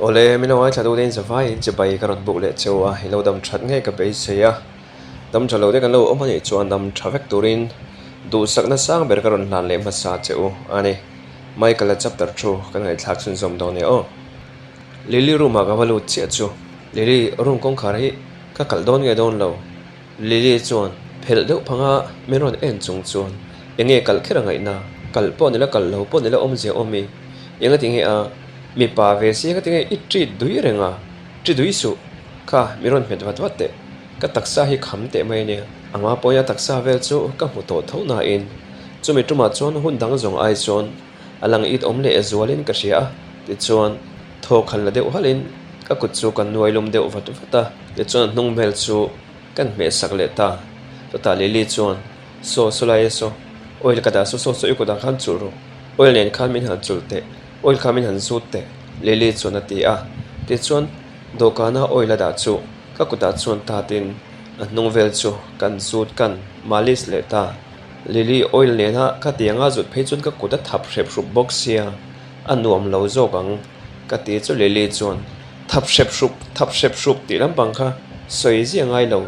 Awle, min lo ngaithla duh te in zavaiin chibai ka rawn buk leh cheu a, i lo dam that ngei ka beisei a. Dam tha lo te kan lo awm a nih chuan dam tha vek turin duhsakna sang ber ka rawn hlan leh hmasa che u a ni. Michael-a chapter thu kan ngaihthlak chhunzawm dawn e aw. Lily room ah ka va lut chiah chu. Lily, room kawngkhar hi ka kalh dawn nge dawn lo? Lily chuan phelh deuh phanga min rawn en chung chuan enge kalh kher a ngaihna, kalh pawh nila kalh lo pawh nila awmzia awm i, enga tinge a, mipa ve si enga tinge i treat dui reng a, tri dui suh, kha min rawn hmet vat vat teh, ka taksa hi kham teh mai ania. A hma pawhin a taksa vel chu ka hmu tawh tho nain chumi tumah chuan hun dang zawng ai chuan a lang it awm leh zualin ka hria a, tichuan thaw khan la deuh halhin ka kut chu ka nuai lum deuh vat vat a, tichuan a hnung hmel chu kan hmeh sak leh ta. Chutah Lily chuan, Saw, saw lai e saw, oil ka dah saw saw saw i kutah khan chulh rawh, oil nen khan min han chulh teh, oil kha min han zut teh, Lily chuan a ti a. Tichuan dawhkana oil a dah chu ka kutah chuan tatin a hnung vel chu kan zut kan malis leh ta. Lily oil nena ka tianga zut phei chuan ka kut a thap hrep hrup bawk sia, a nuam lo zawk ang ka ti chu Lily chuan thap hrep hrup thap hrep hrup tih lampang kha sawi zia ngai lo,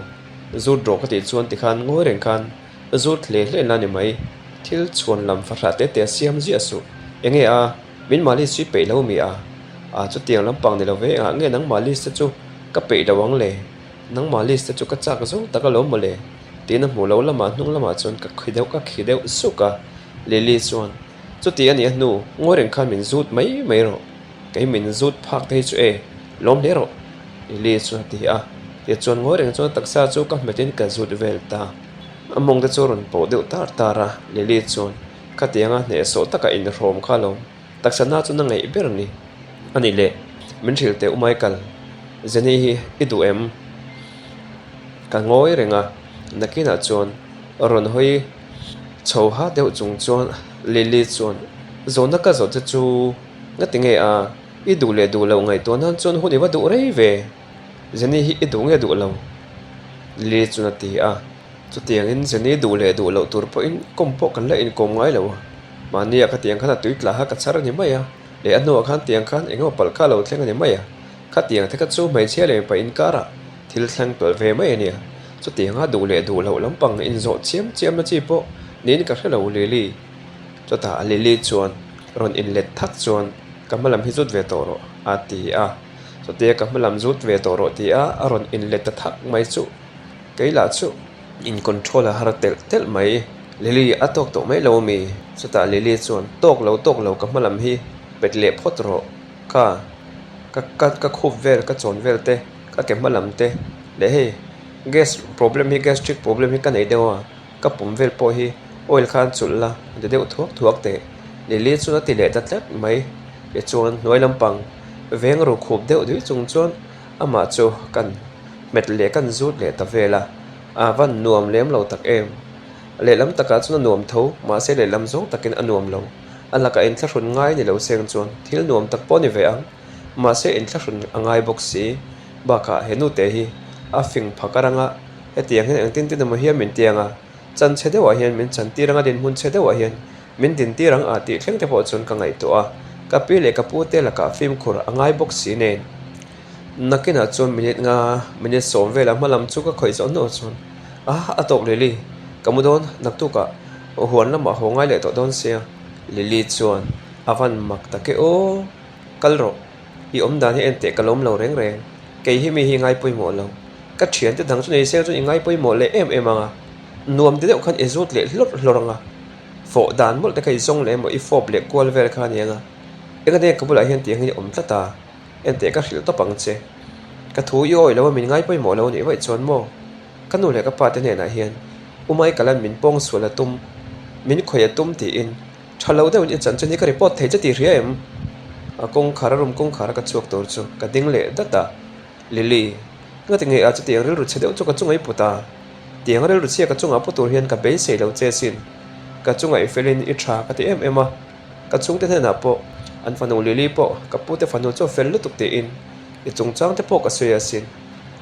zut rawh ka tih chuan tikhan ngawi reng khan zut hle hle la ni mai, thil chhuan lam fahrah te te a siam ziah suh, enge a min malis hi peih lo mi a, a chutiang lampang ni lo ve engah nge nangmah list te chu ka peih lo ang le. Nangmah list te chu ka chak zo tak alawm mawle tiin a hmuh loh lamah hnung lamah chuan ka khi deuh ka khi deuh suk a, Lily chuan chuti a nih a hnu ngawi reng khan min zut mai mai rawh, kei min zut phak te hi chu e lawm hle rawh Lily chuan a ti a, tichuan ngawi reng chuan taksa chu ka hmetin ka zut vel ta. A mawng te chu a rawn pawh deuh tar tar a, Lily chuan khatianga hnehsawh taka inhrawm kha alawm. Taksa na chu na ngaih ber a ni. A nih leh, min hrilh teh u Michael, Jenny hi i duh em? Ka ngawi reng a, nakinah chuan rawn hawi chho ha deuh chung chuan Lily chuan zawhna ka zawh che chu ngati nge a, i duh leh duh loh ngaihtuah nan chuan hun i va duh rei ve, Jenny hi i duh nge duh lo? Lily chuan a ti a. Chutiangin Jenny duh leh duh loh tur pawhin kawm pawh kan la inkawm ngai lo a, mahnia ka tiang khan a tui tla kha ka chhar a ni mai a, leh a hnuah khan tiang khan eng emaw palh kha a lo thleng a ni mai a, khatiang te kha chu hmeichhia leh mipa inkarah thil thleng tawlh ve mai a nia. Chutianga duh leh duh loh lampang inzawh chiam chiamna chi pawh niin ka hre lo Lily. Chutah Lily chuan rawn inlet thak chuan ka hma lam hi zut ve tawh rawh a ti a, chutia ka hma lam zut ve tawh rawh ti a a rawn inlet ta thak mai chu. Kei lah chu in control a har telh telh mai. Lily a tawk tawh mai lo ami? Chutah Lily chuan tawk lo tawk lo ka hma lam hi pet leh phawt rawh. Ka ka ka ka khup vel ka chawn vel te ka ke hma lam te leh hei gas problem hi gastric problem hi ka nei deuh a ka pum vel pawh hi oil khan chulh la a ti deuh thuak thuak teh. Lily chuan a ti leh ta tlat mai. Tichuan hnuai lampang veng ru khup deuh dui chung chuan amah chu kan hmet leh kan zut leh ta vel a, a van nuam lem lo tak em. Lehlam takah chuan a nuam tho, mahse lehlam zawng takin a nuam lo. A lakah inthlahrun ngai ni lo seng chuan thil nuam tak pawh a ni ve ang, mahse inthlahrun a ngai bawk si. Bakah he nute hi a fing phak a rang a, hetiang hian engtin tin emaw hian min tiang a, chan chhe deuhah hian min chan tir ang a, dinhmun chhe deuhah hian min din tir ang a tih thleng te pawh chuan ka ngaihtuah a, ka pi leh ka pu te lakah fimkhur a ngai bawk si nen. Nakinah chuan minute nga minute sawm velah hma lam chu ka khawih zawh hnuah chuan ah a tawk Lily ka mu dawn naktukah huan lamah haw ngai leh tawh dawn sia Lily chuan a van mak tak e aw kal rawh i awm dan hi en teh ka lawm lo reng reng kei hi mi hi ngai pawimawh lo ka thiante dang chu nei seng chuan i ngai pawimawh leh em em ang a nuam ti deuh khan i zut leh hlawrh hlawrh ang a fawh dan mawlh te kha i zawng leh emaw i fawp leh kual vel kha a ni ang a engati nge ka bulah hian tiang hi a awm tlat a. Enteh ka hrilh tawp ang che. Ka thu i awi lo a min ngai pawimawh lo nih vaih chuan maw? Ka nu leh ka pa te hnenah hian U Michael-a'n min pawng sual a tum, min khawih a tum tiin tha lo deuhin i chanchin hi ka report thei che tih hria em? A kawngkhar a room kawngkhar a ka chhuak tur chu ka ding leh dat a, Lily, ngati nge a chutiang rilru chhe deuh chu ka chunga i put a? Tiang rilru chhia ka chungah pu tur hian ka beisei lo che sin. Ka chunga i felin i tha ka ti em em a. Ka chhungte hnenah pawh an fanu Lily pawh ka pute fanu chu a fel lutuk tiin i chungchang te pawh ka sawi asin.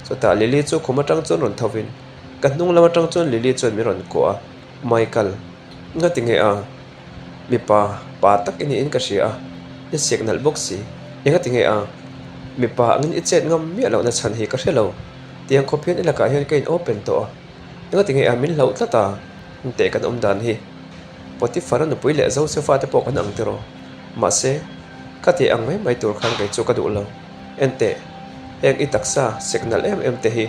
Chutah Lily chu khum atang chuan rawn tho in ka hnung lam atang chuan Lily chuan min rawn kuah a, Michael, ngati nge a? Mipa pa tak i niin ka hria a, i siak nalh bawk si, engati nge a? Mipa angin i chet ngam miah lohna chhan hi ka hre lo. Tiang khawp hian i lakah hian ka in open tawh a, engati nge a min hlauh tlat a? Teh kan awm dan hi. Potiphar-a nupui leh Josefa te pawh kan ang tiraw? Mahse, ka tih ang mai mai tur khan kei chu ka duh lo. Enteh, heng i taksa sek nalh em em te hi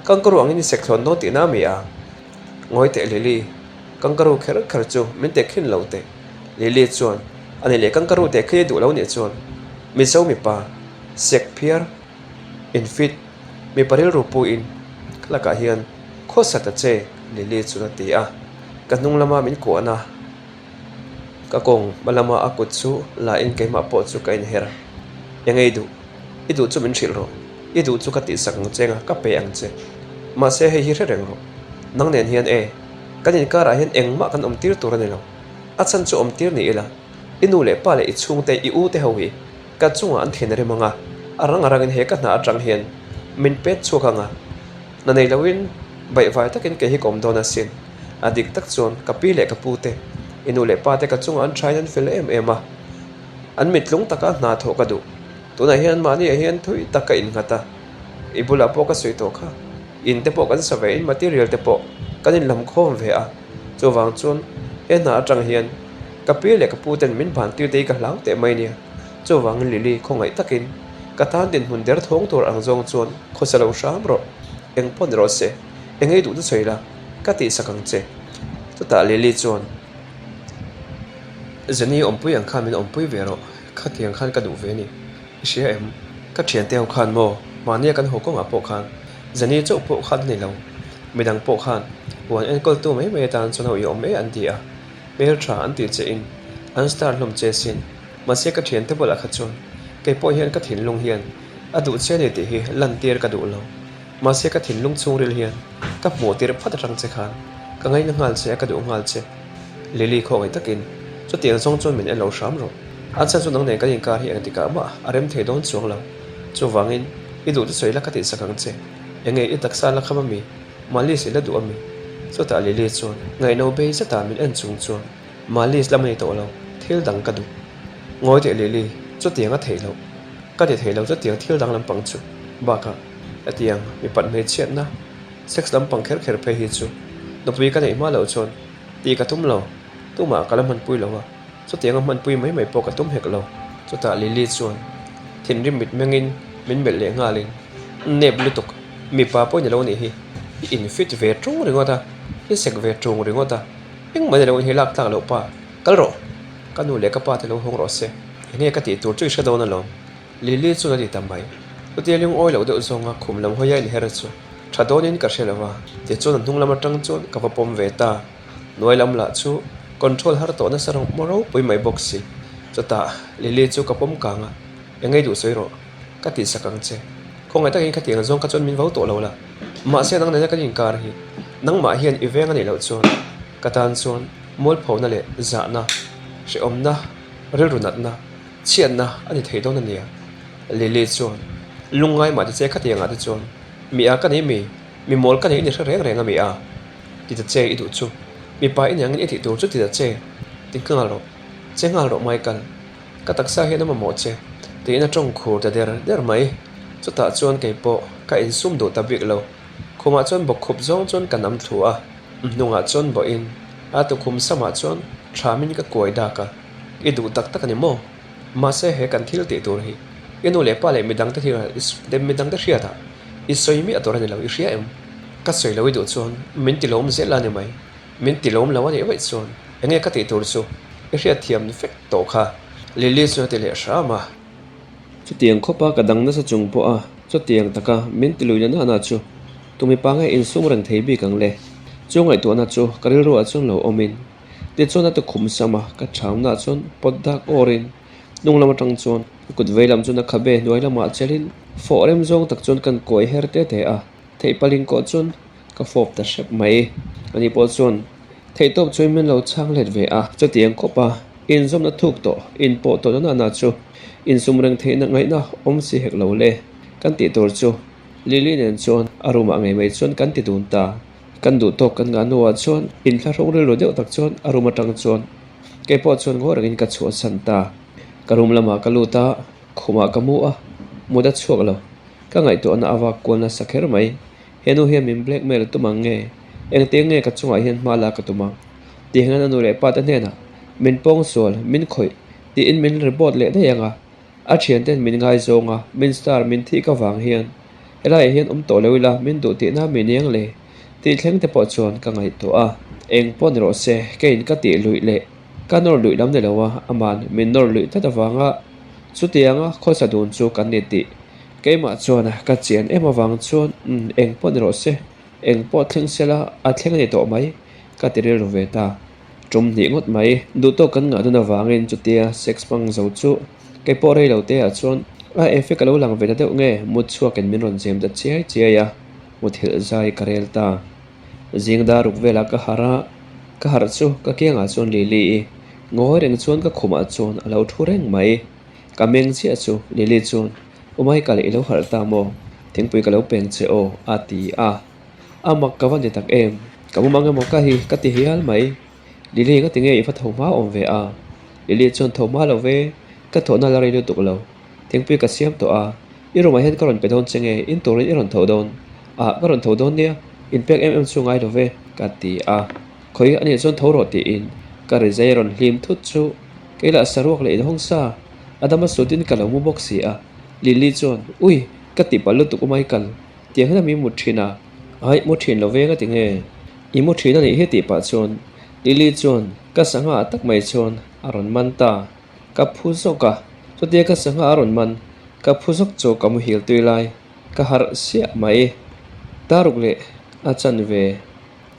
kangaroo angin i sek thlawn dawn tihna a mi a? Ngawi teh Lily, kangaroo kher kher chu min teh khin lo teh. Lily chuan, A ni leh kangaroo teh khi i duh lo nih chuan Mizo mipa sek phiar infit mipa rilru puiin ka lakah hian khawsa ta che Lily chuan a ti a, ka hnung lama min kuahna Ka kawng hma lama a kut chu la in keimah pawh chu ka inher. Eng ei duh? I duh chu min hrilh rawh. I duh chu ka tihsak ang che nga, ka pe ang che. Mahse hei hi hre reng rawh. Nang nen hian e, kan inkarah hian engmah kan awm tir tur a ni lo. A chhan chu awm tir ni ila, i nu leh pa leh i chhungte, i u te ho hi ka chungah an thin a rim ang a, a rang a rangin he ka hna atang hian min pet chhuak ang a. Hna nei loin baihvai takin kei hi ka awm dawn asin. A dik tak chuan ka pi leh ka pu te, i nu leh pa te ka chungah an thain an fel em em a. An mittlung taka hna thawh ka duh. Tunah hian mahniah hian thui tak ka innghat a. I bulah pawh ka sawi tawh kha. In te pawh kan sa ve in material te pawh kan inlam khawm ve a. Chuvang chuan he hna atang hian ka pi leh ka pu ten min ban tir te hi ka hlau teh mai nia. Chuvangin Lily khawngaih takin ka tan dinhmun der thawng tur ang zawng chuan khawsa lo hram rawh. Eng pawh ni rawh se, eng ei duh chu sawi la, ka tihsak ang che. Chutah Lily chuan, Jenny awmpui ang khan min awmpui ve rawh, khatiang khan ka duh ve a ni. I hria em? Ka thiante ho khan maw, mahnia kan haw kawngah pawh khan Jenny chauh pawh khan a ni lo, midang pawh khan huan enkawltu mai mai atan chuan ho i awm e an ti a, hmeltha an tih che in an star hlawm che sin. Mahse ka thiante bulah kha chuan kei pawh hian ka thinlung hian a duh che a ni tih hi lantir ka duh lo. Mahse ka thinlung chhungril hian ka hmuh tir phat atang che khan ka ngaina nghal che a ka duh nghal che. Lily khawngaih takin chutiang zawng chuan min en lo hram rawh. A chhan chu nang nen kan inkar hi engtikah mah a rem thei dawn chuang lo. Chuvangin i duh te sawi la ka tihsak ang che. Enge i taksa la kham ami? Malis i la duh ami? Chutah Lily chuan ngaihno bei zetah min en chung chuan Malis lam a ni tawh lo, thil dang ka duh. Ngawi teh Lily, chutiang a theih loh. Ka ti thei lo chutiang thil dang lampang chu. Bakah, hetiang mipat hmeichhiatna, sex lampang kher kher phei hi chu nupui ka neih hma loh chuan tih ka tum lo. Tumah ka la hmanpui lo a, chutianga hmanpui mai mai pawh ka tum hek lo. Chutah Lily chuan thinrim mit mengin min melh leh nghalin, Nep lutuk, mipa pawh i ni lo nih hi, i infit ve ṭung ringawt a, i sek ve ṭung ringawt a. Engmah ni lo in hi lak tlak loh pa, kal rawh! Ka nu leh ka pa te lo hawng rawh se, enge ka tih tur chu i hre dawn alawm. Lily chuan a ti ta mai. Chutia lungawi loh deuh zawnga khum lam hawi a inher chu tha dawnin ka hre lo a, tichuan a hnung lam atang chuan ka va pawm ve ta. Hnuai lam lah chu control har tawh nasa rawng ropui mai bawk si. Chutah Lily chu ka pawm kang a, enge i duh sawi rawh, ka tihsak ang che. Khawngaih takin khatiang zawng kha chuan min vo tawh lo la. Mahse nang nena kan inkar hi nangmah hian i veng a nih loh chuan ka tan chuan mualphona leh zahna, hrehawmna, rilru natna, chhiatna a ni thei dawn a nia. Lily chuan lungngai mah ti che khatiangah te chuan mi a ka nei mi, mi mawl ka nei i ni hre reng reng a mi a ti ta che i duh chu mipa i niangin i tih tur chu ti ta che ti nghal rawh, che nghal rawh Michael. Ka taksa hian a mamawh che, tiin a tawng khur ta der der mai. Chutah chuan kei pawh ka insum duh ta bik lo. Khumah chuan bawkkhup zawng chuan ka nam thlu a, hnungah chuan bawhin a tukhum samah chuan thamin ka kuai dak a, I duh tak tak a ni maw? Mahse he kan thil tih tur hi i nu leh pa leh midangte thil midangte hriatah i sawi miah tur a ni lo, i hria em? Ka sawi lo i duh chuan min ti lawm zel a ni mai. Min ti lawm lo a nih vaih chuan enge ka tih tur chu i hriatthiam vek tawh kha Lily chu a ti leh hram a. Chutiang khawpa ka dang nasa chung pawh a chutiang taka min ti lui na nana chu tu mipa nge insum reng thei bik ang le? Chu ngaihtuahna chu ka rilruah chuan lo awmin tichuan a tukhum sam a ka thamna chuan pawt dak awrin hnung lam atang chuan ka kut vei lam chuan a khabe hnuai lamah chelhin fawh rem zawng tak chuan kan kuai her te te a theihpalin kawh chuan Ka fawp ta hrep mai. Ani pawh chuan theihtawp chuan min lo chhang let ve a. Chutiang khawp a, inzawmna thuk tawh, inpawh tawh na na chu insum reng theihna ngaihna awm si hek lo le. Kan tih tur chu Lily nen chuan a room ah ngei mai chuan kan ti dun ta. Kan duh tawk kan ngah hnuah chuan inthlahrung rilru deuh tak chuan a room atang chuan keipawh chuan ngawi rengin ka chhuahsan ta. Ka room lamah ka lut a, khumah ka mu a. Mut a chhuak lo. Ka ngaihtuahna a vak kual nasa kher mai. He nu hian min blackmail a tum ang nge? Engtiang nge ka chungah hian hma lak a tum ang? Tihian a nu leh pa te hnenah min pawngsual, min khawih tiin min report leh daih ang a. A thianten min ngaizawng a, min star min thih ka vang hian helaiah hian awm tawh lo ila min duh tihna mi niang le tih thleng te pawh chuan ka ngaihtuah a. Eng pawh ni rawh se, keiin ka tih luih leh ka nawr luih lam ni lo a, aman min nawr luih tlat avanga chutianga khawsa dun chu kan ni tih keimah chuan ka chian em avang chuan umm eng pawh ni rawh se, eng pawh thleng sela a thleng a ni tawh mai ka ti rilru ve ta. Tum hnih ngawt mai. Duhtawk kan ngah dun avangin chutia sex hmang zo chu kei pawh rei lo te ah chuan a effect a lo lang ve ta deuh nge mut chhuakin min rawn zem ta chiai chiai a, muthilh zai ka rel ta. Zing dar ruk velah ka harh a, ka harh chu ka kiangah chuan Lily i ngawi reng chuan ka khumah chuan a lo thu reng mai. Ka meng chiah chu Lily chuan U Michael i lo harh ta maw? Thingpui ka lo peng che aw a ti a. A mak ka va ni tak em? Ka mu mang emaw ka hi ka ti hial mai. Lily nga tinge i va tho hma awm ve a? Lily chuan tho hma lo ve, ka thawhna la rei lutuk lo. Thingpui ka siam tawh a, i room ah hian ka rawn pe dawn che nge, in turin i rawn tho dawn? Ah, ka rawn tho dawn nia, in pek em em chu ngai lo ve, ka ti a. Khawi anih chuan tho rawh tiin ka rizai rawn hlim thut chu kei lah saruak leh inhawng sa, a dama sutin ka lo mu bawk si a. Lily chuan, Ui, ka tih palh lutuk u Michael. Tiang hian mi mu thin a, Aih mu thin lo veng a ti nge? I mu thin a nih hi tih pah chuan Lily chuan ka sangha ah tak mai chuan a rawn man ta. Ka phu zawk a, chutia ka sangha a rawn man ka phu zawk chu ka muhil tui lai ka harh siah mai. Taruk leh a chanve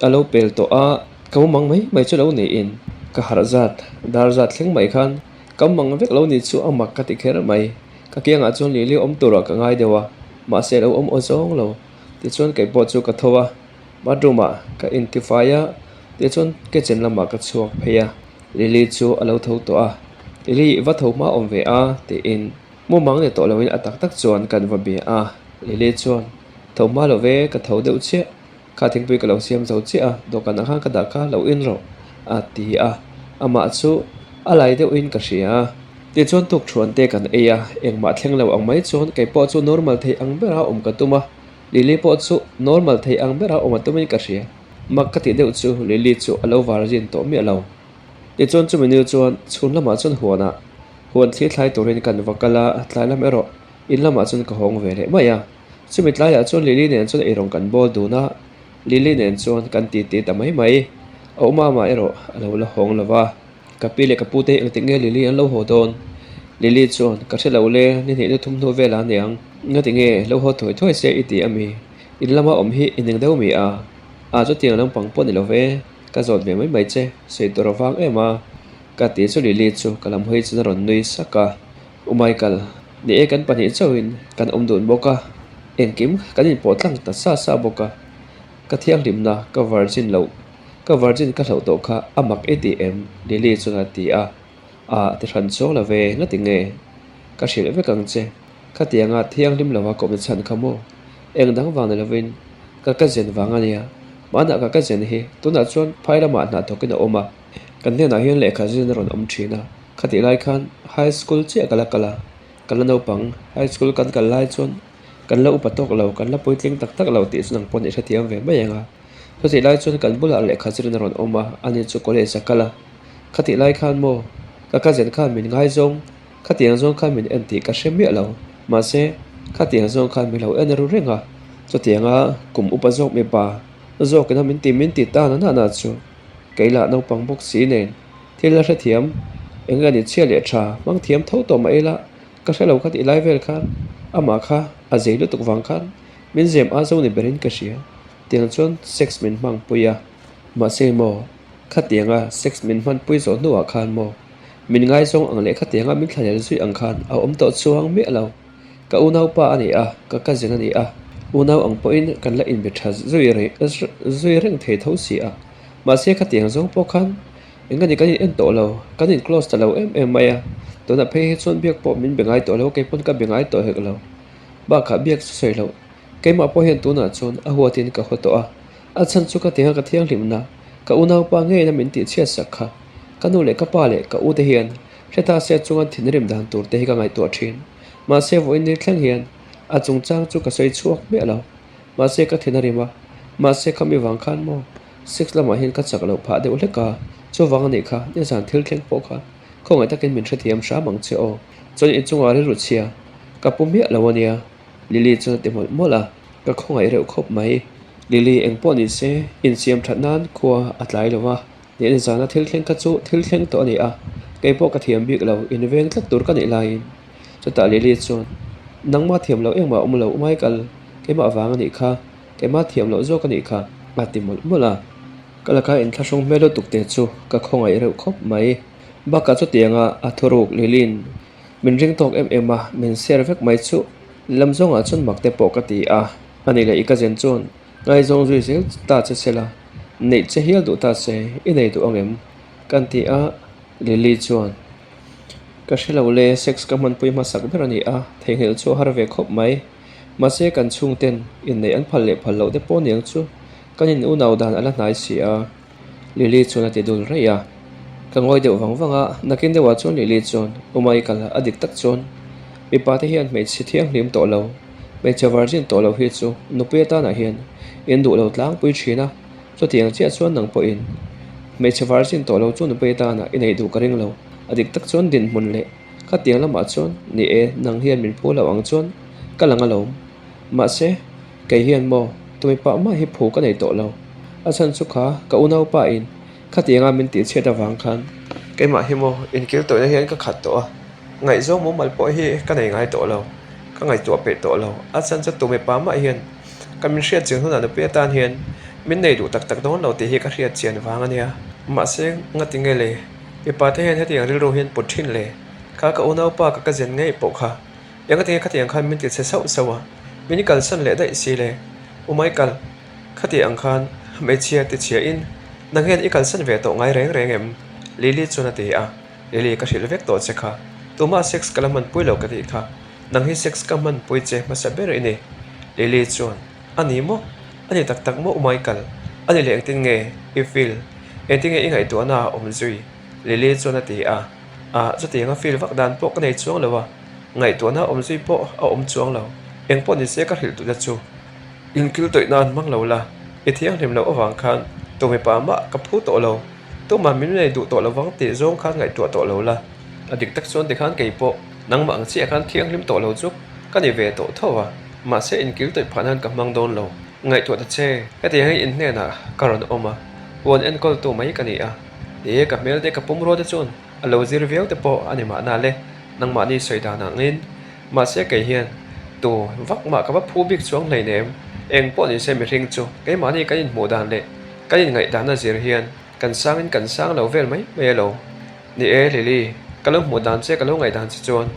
a lo pel tawh a, ka mu mang mai mai chu lo niin ka harh zat dar zat thleng mai khan ka mu mang vek lo ni chu a mak ka ti kher mai. Ka kiangah chuan Lily awm turah ka ngai deuh a, mahse lo awm aw zawng lo. Tichuan kei pawh chu ka tho a, bathroom ah ka intifai a, tichuan kitchen lamah ka chhuak phei a, Lily chu a lo tho tawh a, Lily i va tho hma awm ve a tiin mumang ni tawh loin a tak tak chuan kan va bia a, Lily chuan tho hma lo ve ka tho deuh chiah. Kha thingpui ka lo siam zo chiah a, dawhkanah khan ka dah kha lo in rawh a ti a, amah chu a lai deuhin ka hria a. Tichuan tukthuan te kan ei a, engmah thleng lo ang mai chuan kei pawh chu normal thei ang bera awm ka tum a, Lily pawh chu normal thei ang bera awm a tumin ka hria. Mak ka tih deuh chu Lily chu a lo virgin tawh miah lo. Tichuan chumi nu chuan chhun lamah chuan huanah huan thli thlai turin kan va kal a, tlai lam erawh in lamah chuan ka hawng ve leh mai a. Chumi tlaiah chuan Lily nen chuan eirawng kan bawl dun a, Lily nen chuan kan titi ta mai mai. A awmamah erawh a lo la hawng lo va, ka pi leh ka pu te hi engtik nge Lily an lo haw dawn? Lily chuan, Ka hre lo le, ni hnih ni thum hnu velah a niang. Ngati nge lo haw thuai thuai se i ti a mi? In lama awm hi i ning deuh mi a? A chutiang lampang pawh ni lo ve, ka zawt ve mai mai che, sawi tur a vang em a. Ka ti chu Lily chu ka lam hawi chuan a rawn nui sak a. U Michael, ni e kan pahnih chauhin kan awm dun bawk a, engkim kan inpawh tlang ta sa sa bawk a, ka thianghlimna ka virgin loh, ka virgin ka hlauh tawh kha a mak i ti em? Lily chuan a ti a, Ah ti hran chuang lo ve, nga ti nge? Ka hrilh vek ang che, khatianga thianghlim lova ka awmna chhan kha maw? Eng dang vang ni lovin ka ka zen vang a nia, hmanah ka ka zen hi tunah chuan phai lamah hna thawkin a awm a, kan hnenah hian lehkha zin a rawn awm thin a. Khatih lai khan high school chiah ka la kal a, ka la naupang. High school kan kal lai chuan kan la upa tawk lo, kan la puitling tak tak lo tih chu nang pawh ni hrethiam ve mai ang a. Chutih lai chuan kan bulah lehkha zirin a rawn awm a, ani chu college a kal a. Khatih lai khan maw, ka cousin khan min ngaizawng, khatiang zawng khan min en tih ka hre miah lo. Mahse, khatiang zawng khan min lo en ru reng a. Chutianga kum upa zawk mipa zawkina min ti min ti ta na na chu kei lah naupang bawk si nen. Thil a hrethiam, eng nge ni chhia leh tha, hmang thiam tho tawh mah ila, ka hre lo kha tih lai vel khan amah kha a zei lutuk vang khan min zem a zo ni berin ka hria. Tiang chuan sex min hmang pui a, mahse maw khatianga sex min hman pui zawh hnuah khan maw min ngaizawng ang leh khatianga min thlanel zui ang khan a awm tawh chuang miah lo. Ka unaupa a ni a, ka cousin a ni a, unau ang pawhin kan la inbe tha zui reng zui reng thei tho si a, mahse khatiang zawng pawh khan Eng a ni kan in en tawh lo, kan in close ta lo em em mai a, tunah phei hi chuan biak pawh min be ngai tawh lo, kei pawn ka be ngai tawh hek lo. Bakah biak chu sawi loh, keimah pawh hian tunah chuan a huatin ka haw tawh a, a chhan chu ka tinga ka thianghlimna, ka unaupa ngeiin a min tih chhiat sak kha, ka nu leh ka pa leh ka u te hian hre ta se chunga thinrim dan tur te hi ka ngaihtuah thin. Mahse vawiin ni thleng hian a chungchang chu ka sawi chhuak miah lo. Mahse ka thin a rim a, mahse khami vang khan maw sex lamah hian ka chak loh phah deuh hlek a, chuvang a nih kha nizan thil thleng pawh kha khawngaih takin min hrethiam hram ang che aw. Chuan i chungah rilru chhia ka pu miah lo a nia, Lily chuan a ti mawlh mawlh a, ka khawngaih reuh khawp mai. Lily eng pawh ni se insiam that nan khua a tlai lo va, nih nizana thil thleng kha chu thil thleng tawh a ni a, kei pawh ka thiam bik lo, inveng tlat tur ka nih laiin. Chutah Lily chuan, Nangmah thiam loh engmah awm lo Michael, keimah vang a nih kha, keimah thiam loh zawk a nih kha, a ti mawlh mawlh a. Ka laka inthlahrung hmel lutuk te chu ka khawngaih reuh khawp mai. Bakah chutianga a thuruk Lily'n min ring tawk em em a, min share vek mai chu lam zawngah chuan mak te pawh ka ti a. A nih leh i ka zen chuan ngaizawng zui zel ta che sela, neih che hial duh ta se i nei duh ang em? Kan ti a, Lily chuan. Ka hre lo le, sex ka hmanpui hmasak ber a ni a, theihnghilh chu a har ve khawp mai. Mahse kan chhungten inneih an phal leh phal loh te pawh niang chu kan in unau dan a la hnai si a, Lily chuan a ti dul raih a. Ka ngawi deuh vang vang a, nakin deuhah chuan Lily chuan U Michael a dik tak chuan mipa te hian hmeichhe thianghlim tawh lo, hmeichhe virgin tawh lo hi chu nupui atanah hian in duh lo tlangpui thin a, Chutiang chiah chuan nang pawhin hmeichhe virgin tawh lo chu nupui atana i neih duh ka ring lo. A dik tak chuan dinhmun leh khatiang lamah chuan ni e, nang hian min phu lo ang chuan ka lang alawm. Mahse, kei hian maw tumi pah mah hi phu ka nei tawh lo. A chhan chu kha ka unaupa in khatianga min tihchhiat avang khan keimah hi maw inkil tawhna hian ka khat tawh a, ngaihzawng mumal pawh hi ka nei ngai tawh lo, ka ngaihtuah peih tawh lo. A chhan chu tumi pah mah hian Ka min hriat chian hunah nupui atan hian min nei duh tak tak dawn lo tih hi ka hriat chian vang a nia. Mahse, ngati nge le? Mipa te hian hetiang rilru hian put thin le? Kha ka unaupa ka ka zen ngei pawh kha engati nge khatiang khan min ti chhe sauh sauh a, min kalsan leh daih si le? U Michael, khati ang khan hmeichhia ti chhia in nang hian i kalsan ve tawh ngai reng reng em? Lily chuan a ti a, Lily ka hrilh vek tawh che kha, tumah sex ka la hmanpui lo ka tih kha. Nang hi sex ka hmanpui che hmasa ber i ni. Lily chuan, A ni maw? A ni tak tak maw U Michael? A ni leh engtin nge i feel? Engtin nge i ngaihtuahna a awm zui? Lily chuan a ti a. Ah, chutianga feel vak dan pawh ka nei chuang lo a, ngaihtuahna awm zui pawh a awm chuang lo. Eng pawh ni se ka hrilh duhna chu. Inkil tawih nan hmang lo la, i thianghlim loh avang khan tu mipa mah ka phu tawh lo. Tumah min nei duh tawh lovang tih zawng khan ngaihtuah tawh lo la. A dik tak chuan tikhan kei pawh nangmah ang chiah khan thianghlim tawh lo chu ka ni ve tawh tho a, mahse inkil tawih phah nan ka hmang dawn lo. Ngaihtuah ta che, hetiang hi in hnenah ka rawn awm a, huan enkawltu mai ka ni a, ni e ka hmel te ka pum rual te chuan a lo zir viau te pawh a ni mahna le, nangmahni sawi dan angin. Mahse kei hian tu vak mah ka va phu bik chuang hleinem, eng pawh ni se mihring chu keimahni kan inhmuh dan leh kan inngaihdan a zir hian kan sangin kan sang lo vel mai mai alo. Ni e Lily, ka lo hmuh dan che ka lo ngaihdan che chuan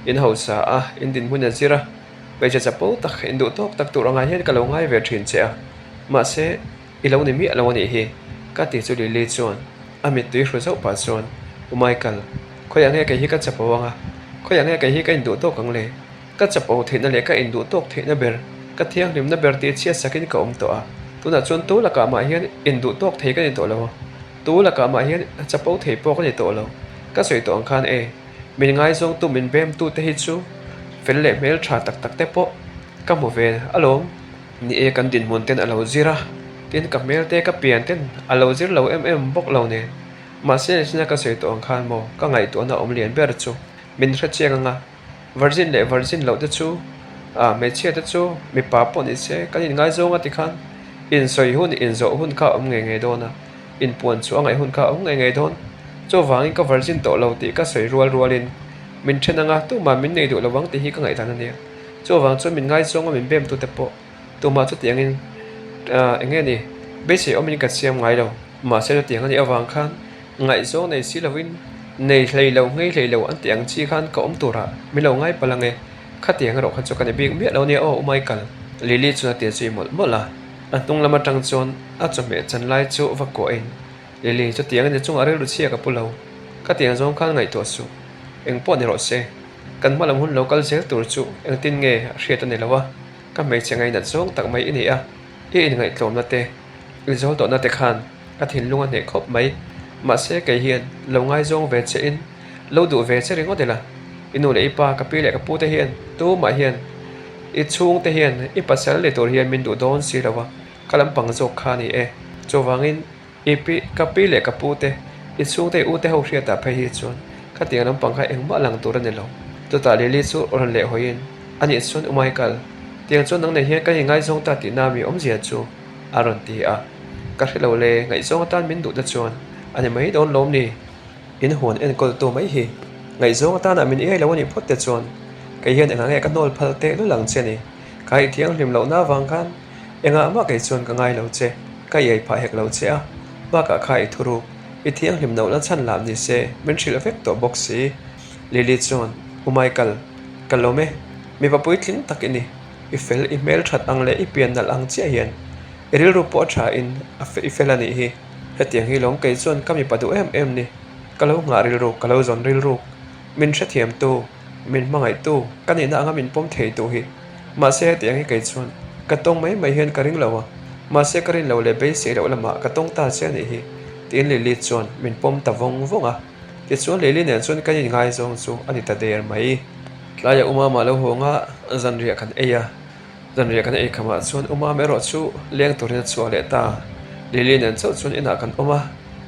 in hausa a, in dinhmun a zir a, hmeichhe chapo tak in duh tawk tak tur angah hian ka lo ngai ve thin che a, mahse i lo ni miah lo a nih hi ka ti chu Lily chuan a mittui hru zauh pah chuan U Michael, khawiah nge kei hi ka chapo ang a, khawiah nge kei hi ka induh tawk ang le? Ka chapo theihna leh ka induh tawk theihna ber, ka thianghlimna ber tih chhiat sakin ka awm tawh a, tunah chuan tu lakah mah hian induh tawk thei ka ni tawh lo a, tu lakah mah hian chapo thei pawh ka ni tawh lo. Ka sawi tawh ang khan e, min ngaizawngtu min bemtu te hi chu fel leh hmel tha tak tak te pawh ka hmu ve alawm. Ni e, kan dinhmun ten a lo zir a, tin ka hmel te ka pian ten a lo zir lo em em bawk lo nen. Mahse, china ka sawi tawh ang khan maw ka ngaihtuahna awm lian ber chu min hrechiang ang a. Virgin leh virgin loh te chu ah hmeichhia te chu mipa pawh ni se kan inngaizawng a tikhan insawi hun inzawh hun kha a awm ngei ngei dawn a, inpuan chu a ngaih hun kha a awm ngei ngei dawn. Chuvangin ka virgin tawh lo tih ka sawi rual rualin min then anga tumah min nei duh lo ang tih hi ka ngaihdan a nia. Chuvang chuan min ngaizawng a min bem tute pawh tumah chutiangin ah eng nge ni beisei awmin ka siam ngai lo. Mahse chutiang a nih avang khan Ngaihzawng nei si lovin nei hlei lo ngei hlei lo an tih ang chi khan ka awm turah min lo ngai palh ange. Khatiang erawh kha chu ka ni bik miah lo nia aw U Michael. Lily chuan a tia zui mawlh mawlh a. A hnung lam atang chuan a chawhmeh chan lai chu va kuahin Lily chutiang a ni chungah rilru chhia ka pu lo. Khatiang zawng khan ngaihtuah suh. Eng pawh ni rawh se. Kan hma lam hun lo kal zel tur chu engtin nge a hriat a ni lo a. Ka hmeichhe ngainat zawng tak mai i ni a. I inngaihtlawmna te, i zawl tawhna te khan ka thinlung a hneh khawp mai. Mahse kei hian lo ngaizawng ve che in lo duh ve che ringawt ila. I nu leh i pa, ka pi leh ka pu te hian, tumah hian, i chhungte hian i pasal ni tur hian min duh dawn si lo a, ka lampang zawk kha a ni e. Chuvangin i pi, ka pi leh ka pu te, i chhungte i u te ho hriatah phei hi chuan khatiang lampang kha engmah lang tur a ni lo. Chutah Lily chu rawn leh hawiin, A nih chuan u Michael, tiang chuan nang nei hian kan inngaizawng ta tihna mi awmzia chu a rawn ti a. Ka hre lo le, ngaihzawng atan min duh te chuan a ni mai dawn lawm ni? In huan enkawltu mai hi ngaihzawng atana min iai lo a nih phawt te chuan kei hian engah nge ka hnawl phal teh lul ang che ni? Ka i thianghlim lohna avang khan engah mah kei chuan ka ngai lo che, ka iai phah hek lo che a, bakah kha i thuruk, i thianghlim lohna chhan lah ni se min hrilh vek tawh bawk si. Lily chuan, U Michael, ka lawm e, mipa puitling tak i ni, i fel, i hmelthat ang leh i pian nalh ang chiah hian i rilru pawh a tha in a i fel a nih hi. Hetiang hi lawm kei chuan ka mipa duh em em ni. Ka lo nghah rilruk, ka lo zawn rilruk. Min hrethiamtu, min hmangaihtu, ka nihna anga min pawm theitu hi. Mahse hetiang hi kei chuan ka tawng mai mai hian ka ring lo a, mahse ka rin lo leh beisei loh lamah ka tawng ta che a nih hi, tiin Lily chuan min pawm ta vawng vawng a. Tichuan Lily nen chuan kan inngaizawng chu a ni ta der mai. Tlaiah Umama lo hawng a, zanriah kan ei a. Zanriah kan ei khamah chuan U Mam erawh chu leng turin a chhuah leh ta. Lily nen chauh chuan inah kan awm a,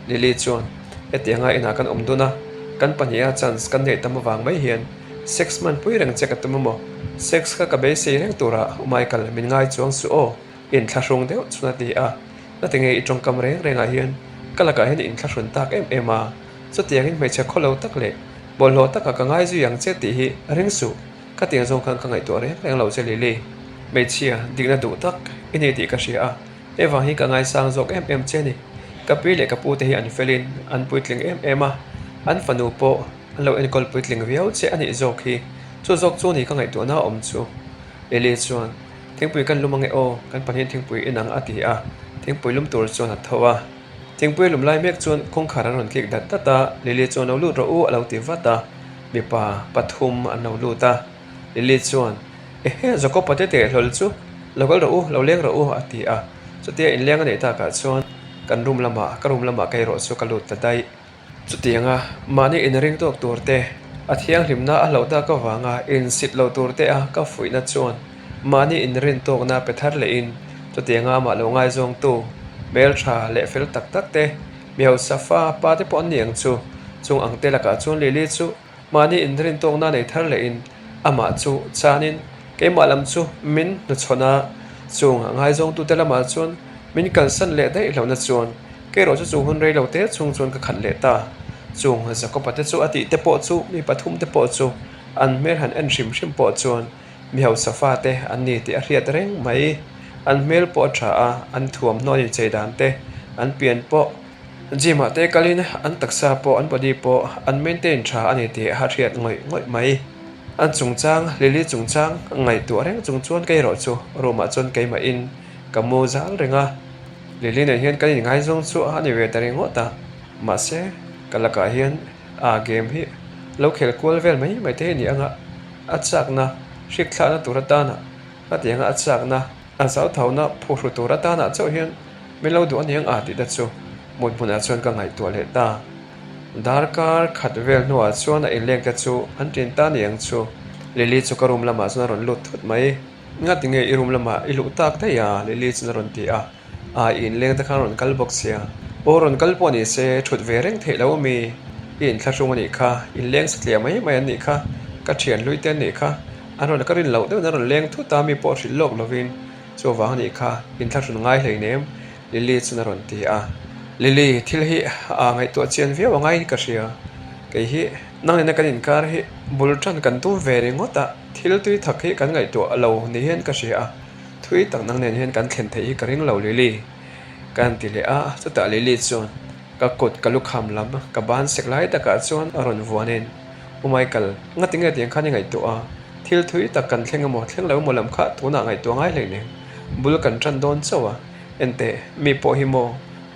Lily chuan hetianga inah kan awm dun a, kan pahniha chance kan neih tam avang mai hian sex hman pui reng che ka tum emaw? Sex kha ka beisei reng turah U Michael min ngai chuang suh aw, inthlahrung deuh chuan a ti a. Natinge i tawngkam reng rengah hian ka lakah hian i inthlahrun tak em em a, chutiangin hmeichhe khawlo tak leh bawlhhlawh takah ka ngai zui ang che tih hi ring suh. Ka tiang zawng khan ka ngaihtuah reng reng lo che Lily. Hmeichhia, dikna duh tak i ni tih ka hria a, hei vang hi ka ngaisang zawk em em che ni. Ka pi leh ka pu te hi an felin an puitling em em a, an fanu pawh an lo enkawl puitling viau che a nih zawk hi. Chu zawk chu ni ka ngaihtuahna awm chu. Lily chuan, Thingpui kan lum ange aw, kan pahnihin thingpui inang a ti a, thingpui lum tur chuan a tho a. Thingpui lum lai mek chuan kawngkhar an rawn kik dat dat a, Lily chuan lo lut rawh u a lo ti vat a. Mipa pathum an lo lut a, Lily chuan, Ehe, Jacob-a te teh hlawl chu, lo kal rawh u, lo leng rawh u, a ti a. Chutia inleng a neih takah chuan kan room lamah, ka room lamah ka erawh chu ka lut ta daih. Chutianga mahni inring tawk tur te, a thianghlimna a hlauh tak avanga insit lo tur te a ka fuihna chuan mahni inrin tawkna pe thar lehin chutianga amah lo ngaizawngtu hmeltha leh fel tak tak te, Mi hausa fa pa te pawh an ni ang chu. Chung ang te lakah chuan Lily chu mahni inrin tawkna nei thar lehin amah chu chanin keimah lam chu min hnuchhawn a, chung a ngaizawngtute lamah chuan min kalsan leh daih hlauhna chuan kei erawh chu chu hun rei lo te chhung chuan ka khat leh ta. Chung Jacob-a te chu a tih te pawh chu mi pathum te pawh chu an hmel han en hrim hrim pawh chuan Mi hausa fate an ni tih a hriat reng mai. An hmel pawh a tha a, an thuamhnaw an inchei dan te, an pian pawh gym ah te kalin an taksa pawh an body pawh an maintain tha a ni tih a hriat ngawih ngawih mai. An chungchang, Lily chungchang ngaihtuah reng chung chuan kei erawh chu room ah chuan keimahin ka mu zal reng a. Lily nen hian kan inngaizawng chu a ni ve ta ringawt a, mahse ka lakah hian a game hi lo khel kual vel mai mai te hi a ni ang a. A chakna hrikthlakna tur atana hetianga a chakna a zauthauhna phuhru tur atana chauh hian min lo duh aniang a tih te chu mut hmunah chuan ka ngaihtuah leh ta. Darkar khat vel hnuah chuan a inleng te chu an ṭin ta aniang chu. Lily chu ka room lamah chuan a rawn lut thut mai. Ngatinge i room lamah i luh tak daih a? Lily chuan a rawn ti a. A inleng te khan rawn kal bawk sia. Aw rawn kal pawh ni se thut ve reng theih lo ami? I inthlahrung a nih kha, inleng satliah mai mai an nih kha, ka thian hlui te an nih kha, an rawn ka rin loh deuhin an rawn leng thut a mi pawh hrilh lawk lovin chuvang a nih kha, inthlahrun ngai hleinem Lily chuan a rawn ti a. Lily, thil hi a ngaihtuah chian viau a ngaiin ka hria. Kei hi nang nena kan inkar hi bul tan kan tum ve ringawt a, thil tui thak hi kan ngaihtuah lo ni hian ka hria a. Thui tak nang nen hian kan thlen theih hi ka ring lo Lily ka han ti leh a, chutah Lily chuan ka kut ka lukham lam ka ban sek lai takah chuan a rawn vuanin U Michael, ngati nge tiang khan i ngaihtuah a, thil thui tak kan thleng emaw thleng lo emaw lam kha tunah ngaihtuah ngai hlei nen bul kan tan dawn chauh a, enteh mi pawh hi maw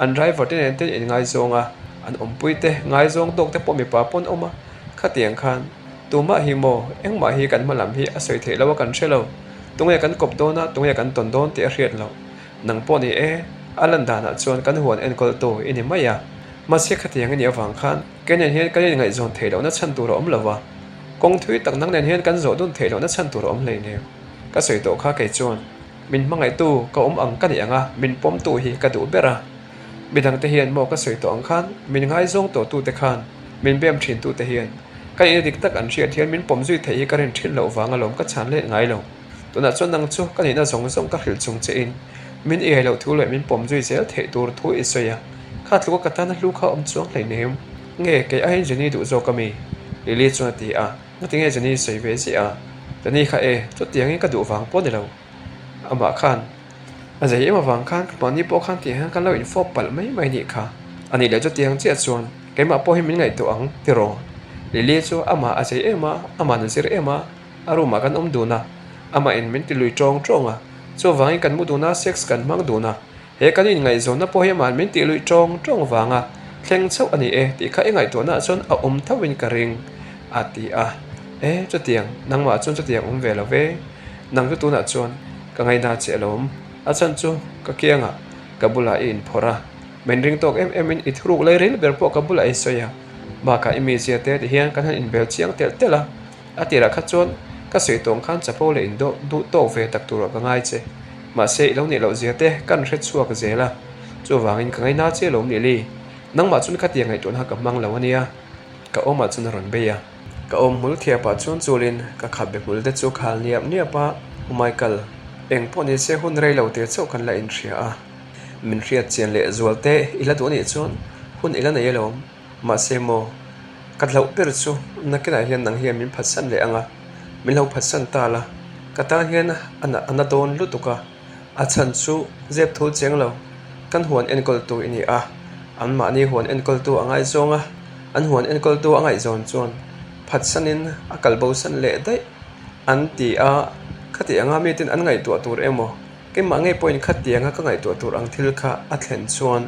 an driver te nen te inngaizawng a, an awmpui te ngaizawng tawk te pawh mipa pawn awm a, khatiang khan tumah hi maw engmah hi kan hma lam hi a sawi theih lo a kan hre lo. Tunge kan kawp dawn a, tunge kan tawn dawn tih a hriat loh. Nang pawh ni e, a lan danah chuan kan huan enkawltu i ni mai a. Mahse khatiang i nih avang khan kei nen hian kan inngaihzawn theih lohna chhan tur a awm lo va. Kawng thui tak nang nen hian kan zawh dun theih lohna chhan tur a awm hleinem. Ka sawi tawh kha kei chuan min hmangaihtu ka awm ang ka nih ang a, min pawmtu hi ka duh ber a. Midangte hian maw ka sawi tawh ang khan min ngaizawng tawhtute khan min bem thintute hian ka nihna dik tak an hriat hian min pawm zui theih hi ka rin thin loh vang alawm ka chhan let ngai lo. Tunah chuan nang chu ka nihna zawng zawng ka hrilh chung che in min iai loh thu leh min pawm zui zel theih tur thu i sawi a, kha tluka ka tana hlu kha awm chuang hleinem. Nge kei aiin Jenny duh zawk a mi? Lily chuan a ti a, Ngatinge Jenny sawi ve ziah a? Jenny kha e, chutiangin ka duh vang pawh ni lo. Amah khan a zei em avang khan ka mahni pawh khan tih hian kan lo infawp palh mai mai nih kha. A nih leh chutiang chiah chuan keimah pawh hi min ngaihtuah ang tiraw? Lily chu amah a zei em a, amah an zir em a, a room ah kan awm dun a, amah in min ti lui tawng tawng a, chuvangin kan mu dun a, sex kan hmang dun a, he kan inngaihzawnna pawh hi amah min tih luih tawng tawng vanga thleng chauh a ni e tih kha i ngaihtuahna ah chuan a awm tho in ka ring a ti a, e chutiang nangmah chuan chutiang awm ve lo ve, nang chu tunah chuan ka ngaihna che alawm, a chhan chu ka kiangah ka bulah i inphawrh a, min ring tawk em em in i thuruk lei ril ber pawh ka bulah i sawi a, bakah i mizia te ti hian kan han inbel chiang telh telh a. A tirah kha chuan ka sawi tawng khan chapo leh indawh duh tawk ve tak turah ka ngai che. Mahse i lo nih loh zia te kan hre chhuak zel a, chuvangin ka ngaina che lawm Lily. Nangmah chuan khatia ngaihtuahna ka hmang lo a nia. Ka awmah chuan a rawn bei a. Ka awm hmul thiap ah chuan chulin ka khat be hmul te chu khal niap niap a, U Michael, eng pawh ni se hun rei lo te chauh kan la inhria a. Min hriat chian leh zual te i la duh a nih chuan hun i la nei alawm. Mahse maw, ka hlauh ber chu nakinah hian nang hian min phatsan leh ang a, min lo phatsan ta la, ka tan hian a na a na dawn lutuk a, a chhan chu zep thul cheng lo, kan huan enkawltu i ni a, anmahni huan enkawltu a ngaizawng a, an huan enkawltu a ngaihzawn chuan phatsanin a kal bosan leh daih an ti a, khati anga miten an ngaihtuah tur emaw, keimah ngei pawhin khati anga ka ngaihtuah tur ang thil kha a thlen chuan.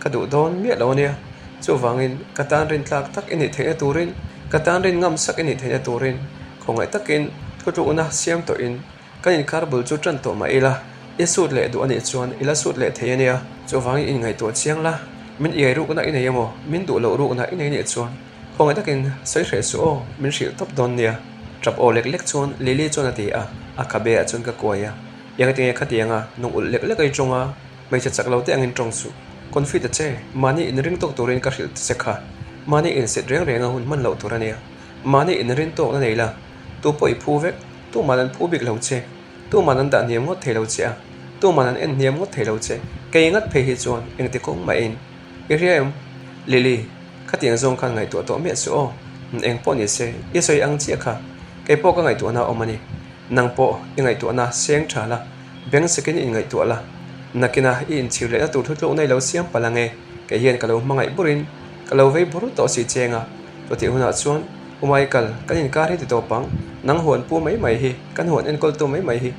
Ka duh dawn miah lo a nia. Chuvangin ka tan rin tlak tak i nih theihna turin, ka tan rin ngam sak i nih theihna turin khawngaih takin thutlukna siam tawhin kan inkar bul chu tan tawh mah ila, i sut leh duh a nih chuan i la sut leh thei a nia. Chuvangin inngaihtuah chiang la, min iai rukna i nei emaw, min duh loh rukna i nei nih chuan khawngaih takin sawi hreh suh aw, min hrilh tawp dawn nia. Tap aw lek lek chuan Lily chuan a ti a, a khabe ah chuan ka kuai a, Engtinge khatianga nung ulh lek lek a i tawng a? Hmeichhe chak lo te angin tawng suh. Confi ta che, mahni inring tawk turin ka hrilh che kha. Mahni insit reng reng a hun hman loh tur a nia. Mahni inrin tawkna nei la, tu pawh i phu vek, tuman an phu bik lo che, tuman an dah hniam ngawt thei lo che a, tuman an en hniam ngawt thei lo che, kei ngat phei hi chuan engti kawng mahin i hria em? Lily, khatiang zawng khan ngaihtuah tawh miah suh aw, eng pawh ni se, i sawi ang chiah kha, kei pawh ka ngaihtuahna a awm a ni. Nang pawh i ngaihtuahna seng tha la, beng sekin i inngaihtuah la. Nakina i inchhir lehna tur thutlukna i lo siam palh ange, kei hian ka lo hmangaih burin ka lo vei bur tawh si cheng a. Chutih hunah chuan U Michael, kan inkar hi ti tawp ang, nang huan pu mai mai hi, kan huan enkawltu mai mai hi,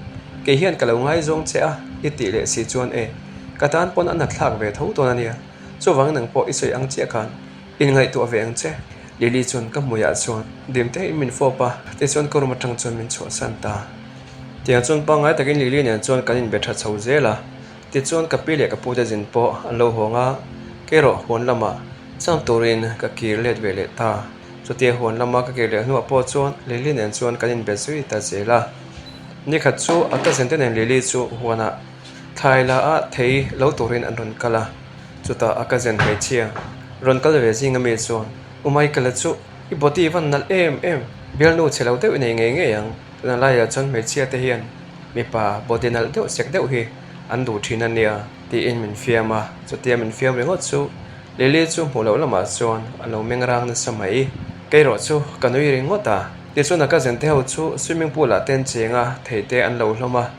kei hian ka lo ngaizawng che a, i tih leh si chuan e, ka tan pawn a nathlak ve tho dawn a nia. Chuvang nang pawh i sawi ang chiah khan Inngaihtuah ve ang che. Lily chuan ka hmuiah chuan dim tein min fawp a, tichuan ka room atang chuan min chhuahsan ta. Tiang chuan pangngai takin Lily nen chuan kan inbe tha chho zel a, tichuan ka pi leh ka pute zin pawh an lo hawng a, kerawh huan lamah chang turin ka kir let ve leh ta. Chutia huan lama ka kir leh hnuah pawh chuan Lily nen chuan kan inbe zui ta zel a. Nikhat chu a cousin te nen Lily chu huanah thlai la a thei lo turin an rawn kal a. Chutah a cousin hmeichhia rawn kal ve zing ami chuan, U Michael-a chu i body van nalh em em, bialnu chhe lo deuh i nei ngei ngei ang. Tuna laiah chuan hmeichhia te hian mipa body nalh deuh sek deuh hi an duh thin a nia tiin min fiam a. Chutia min fiam ringawt chu Lily chu hmuh loh lamah chuan a lo meng rang nasa mai. Kei erawh chu ka nui ringawt a. Tichuan a cousin te ho chu swimming pool ah te an cheng a, thei te an lo hlawm a.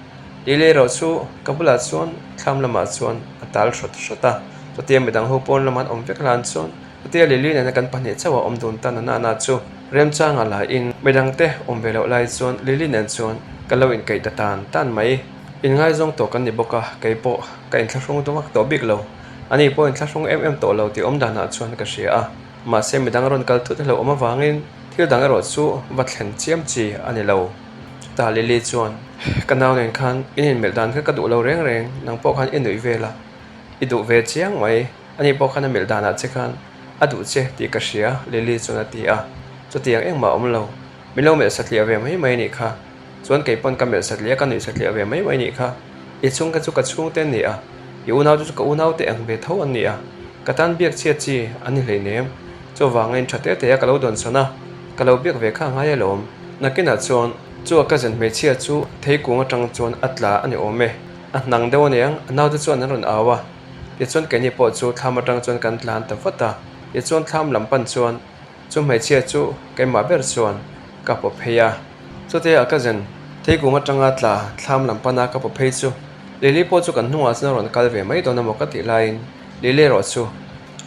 Lily erawh chu ka bulah chuan thlam lamah chuan a tal hrawt hrawt a, chutia midang ho pawn lamah an awm vek hlan chuan chutia Lily nena kan pahnih chauh a awm dun ta na na chu remchanga laiin midang te awm ve loh lai chuan Lily nen chuan ka lo inkaih ta tan tan mai. Inngaizawng tawh kan ni bawk a, kei pawh ka inthlahrung vak tawh bik lo. Ani pawh inthlahrung em em tawh lo tih awm danah chuan ka hria a, mahse midang rawn kal thut hlauh awm avangin thil dang erawh chu va thlen chiam chi a ni lo. Chutah Lily chuan, Ka nau nen khan in inmelh dan kha ka duh lo reng reng, nang pawh khan i nuih vel a, i duh ve chiang mai, ani pawh khan a melh danah che khan a duh che tih ka hria, Lily chuan a ti a. Chutiang engmah a awm lo. Min lo melh satliah ve mai mai a nih kha. Chuan kei pawn ka melh satliah a, ka nuih satliah ve mai mai a nih kha. I chhungte chu ka chhungte an ni a, i unaute chu ka unaute ang ve tho an ni a, ka tan biak chhiat chi an ni hleinem. Chuvangin tha te te a ka lo dawnsawn a, ka lo biak ve kha a ngai alawm. Nakinah chuan chu a cousin hmeichhia chu theikung atang chuan a tla a ni awm e. A hnang deuh aniang, a naute chuan an rawn au a. Tichuan keini pawh chu thlam atang chuan kan tlan ta vat a. Tichuan thlam lam pan chuan chu hmeichhia chu keimah ber chuan ka paw phei a. Chutia a cousin theikung atanga tla thlam lam pana ka paw phei chu Lily pawh chu kan hnungah chuan a rawn kal ve mai dawn emaw ka tih laiin Lily erawh chu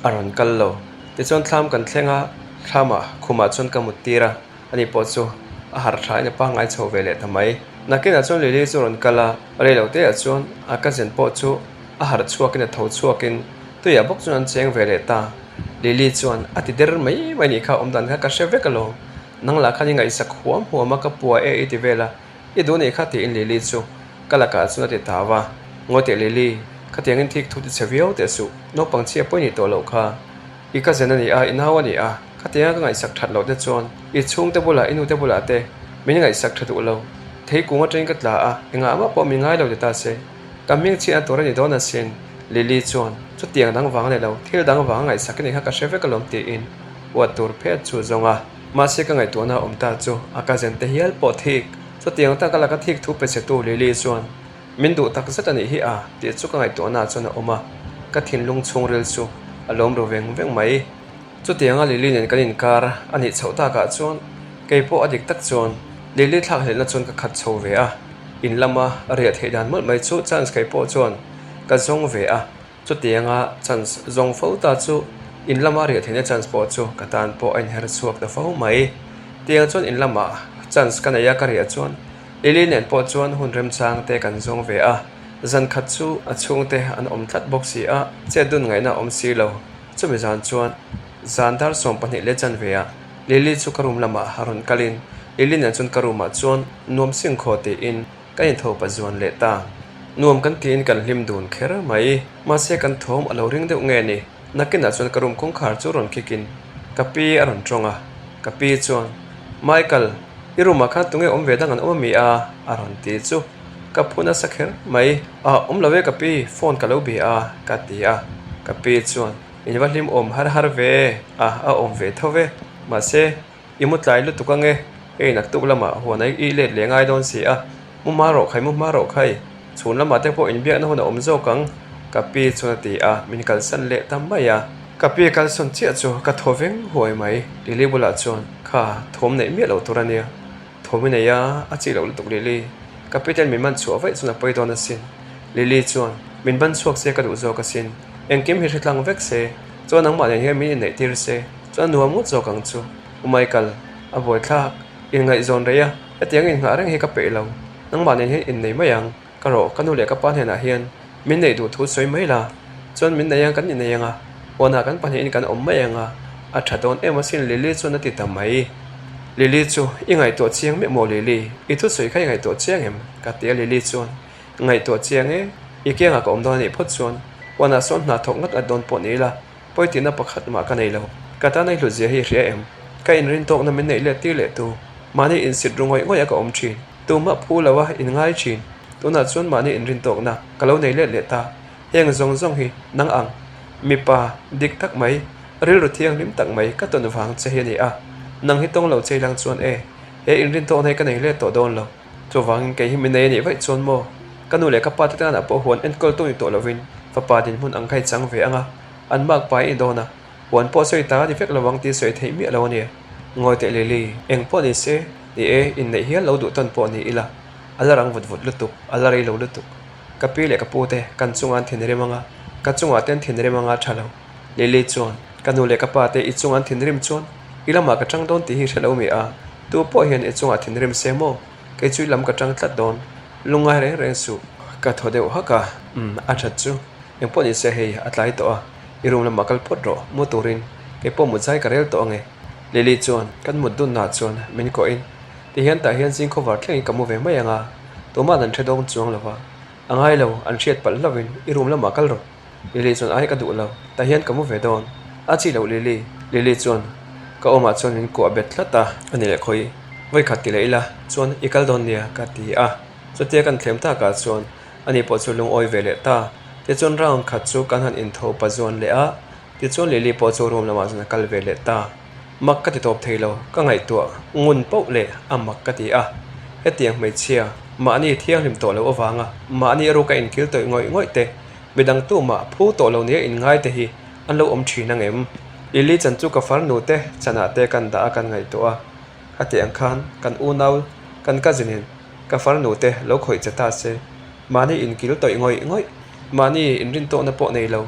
a rawn kal lo. Tichuan thlam kan thleng a, thlamah khumah chuan ka mut tir a, ani pawh chu a harh tha in a pangngai chho ve leh ta mai. Nakinah chuan Lily chu a rawn kal a, rei lo te ah chuan a cousin pawh chu a harh chhuakin a tho chhuakin tuiah bawk chuan an cheng ve leh ta. Lily chuan a ti der mai mai nih kha awmdan kha ka hre vek alawm, nang lah khan i ngaihsak huam huam a ka pua e i ti vel a, I duh nih kha tiin Lily chu ka lakah chuan a ti tau a, Ngawi teh Lily, khatiangin thik thu ti chhe viau teh suh, naupang chhia pawi nih tawh loh kha. I cousin a ni a, i nau a ni a, khatianga ka ngaihsak that loh te chuan i chhungte bulah, i nute bulah te min ngaihsak tha duh lo. Theikung atangin ka tla a, engah mah pawh min ngai lo ti ta se, ka hming chhiahna tur a ni dawn asin. Lily chuan, Chutiang dang vang a ni lo, thil dang vang a ngaihsak i nih kha ka hre vek alawm tiin huat tur phet chu zawng a. Mahse ka ngaihtuahna awm ta chu a cousin te hial pawh thik. Chutiang taka laka thik thu pe chhetu Lily chuan min duh tak zet a nih hi a tih chu ka ngaihtuahna chuan a awm a, ka thinlung chhungril chu a lawm ru veng veng mai. Chutianga Lily nen kan inkar a nih chhoh takah chuan kei pawh a dik tak chuan Lily thlakhlelhna chuan ka khat chho ve a, in lama riah theih dan mawlh mai chu chance kei pawh chuan ka zawng ve a. Chutianga chance zawng fo ta chu in lama riah theihna chance pawh chu ka tan pawh a inher chhuak ta fo mai. Tiang chuan in lamah chance ka nei a ka riah chuan Lily nen pawh chuan hun remchang te kan zawng ve a, zan khat chu a chhungte an awm tlat bawk si a, chet dun ngaihna a awm si lo. Chumi zan chuan zan dar 12 leh chanve ah Lily chu ka room lamah a rawn kalin Lily nen chuan ka room ah chuan nuam singkhaw tiin Ka intho pa zuan leh ta. Nuam kan tiin kan hlim dun kher mai. Mahse kan thawm a lo ring deuh nge ni? Nakinah chuan ka room kawngkhar chu rawn kick in ka pi a rawn tawng a. Ka pi chuan, Michael, i room ah khan tunge awm ve dang an awm ami a? a rawn ti chu ka phu nasa kher mai. Ah, awm lo e ka pi, phone ka lo bia a, ka ti a. Ka pi chuan, In va hlim awm har har ve a, a awm ve tho ve. Mahse, I mu tlai lutuk ange, hei naktuk lamah huan a i let leh ngai dawn si a, mu hma rawh khai, mu hma rawh khai, chhun lamah te pawh inbiakna hun a awm zawk ang, ka pi chuan a ti a, min kalsan leh ta mai a. Ka pi kalsawn chiah chu ka thaw veng huai mai, Lily bulah chuan, Kha, thawm neih miah loh tur a nia, thawm i nei a, a chih loh lutuk Lily, ka pi ten min man chhuah vaih chuan a pawi dawn asin, Lily chuan, Min ban chhuak se ka duh zawk asin, engkim hi hre tlang vek se, chuan nangmah nen hian min inneih tir se. Chuan nuam ngawt zawk ang chu. U Michael, a buaithlak, inngaihzawn rei a, hetiang innghah reng hi ka peih lo. Nangmah nen hian innei mai ang, ka rawh, ka nu leh ka pa hnenah hian min neih duh thu sawi mai la. Chuan min nei ang kan innei ang a, huanah kan pahnihin kan awm mai ang a, a tha dawn em asin Lily chuan a ti ta mai. Lily chu, I ngaihtuah chiang miah maw Lily, i thusawi kha i ngaihtuah chiang em? ka ti a Lily chuan, Ngaihtuah chiang e, i kiangah ka awm dawn a nih phawt chuan huanah sawn hna thawk ngat ngat dawn pawh ni ila, Pawitina pakhat mah ka nei lo. Ka tan a i hlutzia hi i hria em? Ka inrin tawkna min neih let tir leh tu. Mahni insit ru ngawih ngawih a ka awm thin. Tumah phu lo a inngai thin. Tunah chuan mahni inrin tawkna ka lo nei let leh ta. Heng zawng zawng hi nang ang. Mipa dik tak mai, rilru thianghlim tak mai ka tawn vang che hi a ni a. Nang hi tawng lo chei lang chuan e, he inrin tawkna hi ka nei let tawh dawn lo. Chuvangin kei hi mi nei a nih vaih chuan maw? Ka nu leh ka pa te tanah pawh huan enkawl tu ni tawh lovin fapa dinhmun ang kha i chang ve ang a, an mak pai i dawn a, huan pawh sawi ta a ni vek lo ang tih sawi theih miah lo a nia. Ngawi teh Lily, eng pawh ni se, ni e, inneih hial lo duh tawn pawh ni ila, a la rang vut vut lutuk, a la rei lo lutuk. Ka pi leh ka pu te kan chungah an thinrim ang a, ka chungah te an thinrim ang a tha lo. Lily chuan, Ka nu leh ka pa te i chungah an thinrim chuan i lamah ka tang dawn tih hi hre lo mi a, tu pawh hian i chungah thinrim se maw? Kei chu i lam ka tang tlat dawn, lungngai reng reng suh. Ka thaw deuh hak a, Umm, a that chu. Engpawh ni se hei a tlai tawh a, i room lamah kal phawt rawh, mu turin kei pawh mut zai ka rel tawh ange. Lily chuan kan mut dunnaah chuan min kawhin, Tihian tah hian zing khawvar thlengin ka mu ve mai ang a, tumah an hre dawng chuang lo va, a ngai lo, an hriat palh hlauhin i room lamah kal rawh. Lily chuan ai ka duh lo, tah hian ka mu ve dawn. A chi loh Lily. Lily chuan ka awmah chuan min kuah bet tlat a, a ni leh khawi. Vawikhat ti leh ila chuan i kal dawn nia ka ti a. Chutia kan thlem takah chuan ani pawh chu lungawi ve leh ta. Tichuan round khat chu kan han intho pa zuan leh a, tichuan Lily pawh chu room lamah chuan a kal ve leh ta. Mak ka ti tawp thei lo, ka ngaihtuah ngun poh leh a mak ka ti a. Hetiang hmeichhia mahni thianghlim tawh loh avanga mahni a ruka inkil tawih ngawih ngawih te, midang tumah phu tawh lo nia inngai te hi an lo awm thin ang em? Lily chan chu ka farnu te chanah te kan dah a kan ngaihtuah a, khati ang khan kan unau kan cousin in ka farnu te lo khawih che ta se, mahni inkil tawih ngawih ngawih, mahni inrintawhna pawh nei lo,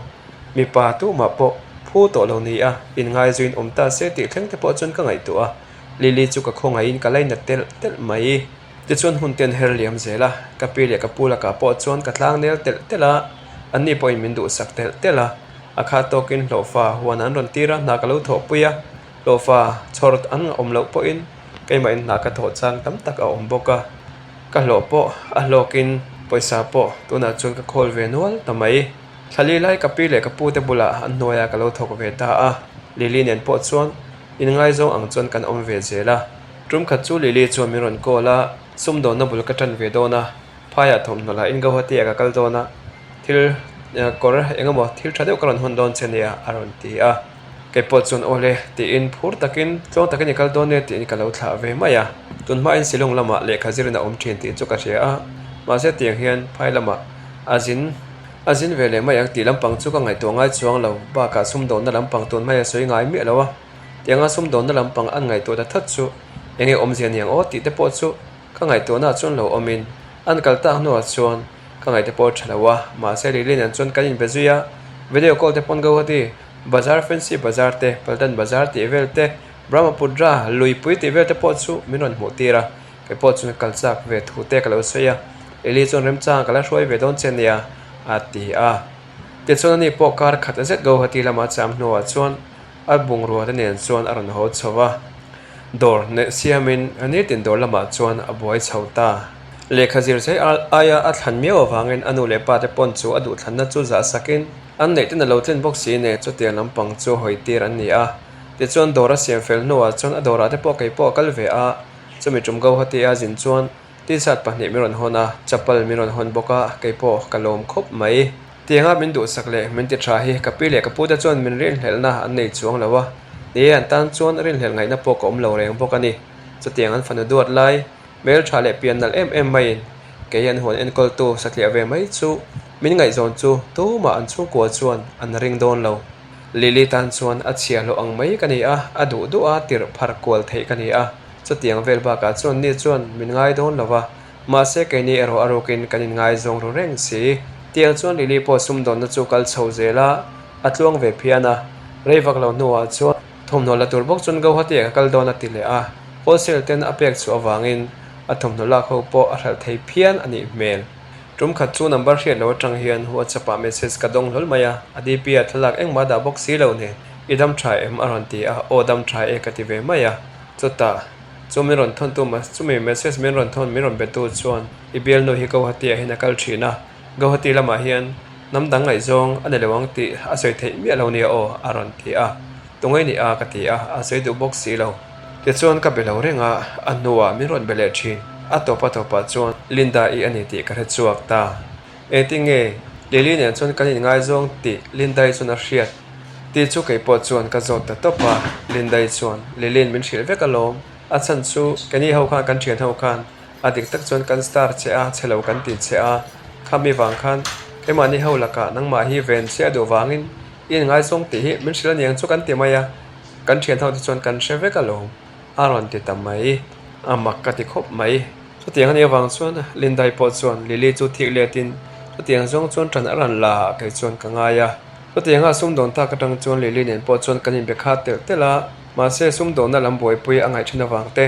mipa tumah pawh phu tawh lo ni a, inngaizawin awm ta se tih thleng te pawh chuan ka ngaihtuah a, Lily chu ka khawngaihin ka lainat telh telh mai. Tichuan hun ten her liam zel a, ka pi leh ka pu lakah pawh chuan ka tlang nel telh telh a, anni pawhin min duhsak telh telh a, a kha tawkin hlawhfa huan an rawn tir a, hna ka lo thawhpui a, hlawhfa chhawr an awm loh pawhin keimahin hna ka thawh chang tam tak a awm bawk a, ka hlawh pawh a hlawkin pawisa pawh tunah chuan ka khawl ve nual ta mai. Thlali lai ka pi leh ka pu te bulah an hnuaiah ka lo thawk ve ta a, Lily nen pawh chuan inngaizawng ang chuan kan awm ve zel a. Tum khat chu Lily chuan min rawn call a, sumdawnna bul ka tan ve dawn a, phaiah thawmhnaw lah in Guwahati ah ka kal dawn a, thil kawr eng emaw thil tha deuh ka rawn hawn dawn che nia a rawn ti a. Kei pawh chuan aw le tiin phur takin tluang takin i kal dawn e tiin ka lo thlah ve mai a. Tun hmain Shillong lamah lehkha zirin a awm thin tih chu ka hria a, mahse tiang hian phai lamah a zin a zin ve leh mai ang tih lampang chu ka ngaihtuah ngai chuang lo, bakah sumdawnna lampang tun hmai a sawi ngai miah lo a. Tianga sumdawnna lampang an ngaihtuah ta that chu eng nge awmzia niang aw tih te pawh chu ka ngaihtuahna ah chuan lo awmin an kal tak hnuah chuan ka ngaihte pawh a tha lo a, mahse Lily nen chuan kan inbe zui a, video call te pawn Guwahati bazar Fancy bazar te Paltan bazar tih vel te Brahmaputra luipui tih vel te pawh chu min rawn hmuh tir a, kei pawh chuan kal chak ve thu te ka lo sawi a, Lily chuan remchang ka la hruai ve dawn che nia a ti a. Tichuan ani pawh kar khat zet Guwahati lama cham hnuah chuan A bungrua te nen chuan a rawn haw chho a, dawr neih siamin nitin dawr lamah chuan a buai chho ta. Lehkha zir chei aia a thlan miau avangin a nu leh pa te pawn chu a duhthlanna chu zah sakin an neih ten a lo tlin bawk si nen chutiang lampang chu hawi tir an ni a. Tichuan dawr a siam fel hnuah chuan a dawrah te pawh kei pawh a kal ve a, chumi tum Guwahati a zin chuan T-shirt pahnih min rawn hawn a, chapal min rawn hawn bawk a, kei pawh ka lawm khawp mai. Tianga min duhsak leh min ti tha hi ka pi leh ka pute chuan min rinhlelhna an nei chuang lo a, ni e an tan chuan rinhlelh ngaihna pawh ka awm lo reng bawk a ni. Chutiang an fanu duat lai, hmel tha leh pian nalh em em maiin kei an huan enkawltu satliah ve mai chu min ngaihzawn chu tumah an chhungkua chuan an ring dawn lo. Lily tan chuan a chhia hlawh ang mai ka ni a, a duh duh a tirh phar kual theih ka ni a, chutiang vel bakah chuan ni chuan min ngai dawn lo va. Mahse keini erawh a rukin kan inngaizawng ru reng si. Tiang chuan Lily pawh sumdawnna chu kal chho zel a, a tluang ve phian a. Rei vak lo hnuah chuan thawmhnaw la tur bawk chuan Guwahati ah ka kal dawn a ti leh a, wholesale ten a pek chhuah avangin a thawmhnaw lak ho pawh a hralh thei phian a nih hmel. Tum khat chu number hriat lo atang hian WhatsApp ah message ka dawng hlawl mai a, a DP ah thlalak engmah dah bawk si lo nen, I dam tha em? a rawn ti a, Aw dam tha e ka ti ve mai a, chutah. Chu min rawn thawn tu chumi message min rawn thawn min rawn be tu chuan i bialnu hi Guwahati ah hian a kal thin a, Guwahati lamah hian hnam dang ngaihzawng a ni lo ang tih a sawi theih miah lo nia aw a rawn ti a, tunge ni a ka ti a, a sawi duh bawk si lo. Tichuan ka be lo reng a, a hnuah min rawn be leh thin, a tawp a tawpah chuan Linda i a ni tih ka hre chhuak ta. Engtinge Lily nen chuan kan inngaizawng tih Linda-i chuan a hriat tih chu kei pawh chuan ka zawt ta tawp a, Linda-i chuan Lily-in min hrilh vek alawm, a chhan chu keini ho khan kan thian ho khan a dik tak chuan kan star che a, chhe lo kan ti che a, khami vang khan keimahni ho lakah nangmah hi ven che a duh vangin i inngaizawng tih hi min hrilh aniang chu kan ti mai a, kan thian ho te chuan kan hre vek alawm a rawn ti ta mai, a mak ka ti khawp mai. Chutiang a nih avang chuan Lindai pawh chuan Lily chu thik letin chutiang zawng chuan ṭan a rawn la ah kei chuan ka ngai a. Chutianga sumdawn tak aṭang chuan Lily nen pawh chuan kan inbe khat telh telh a, mahse sumdawnna lam buaipui a ngaih ṭhin avang te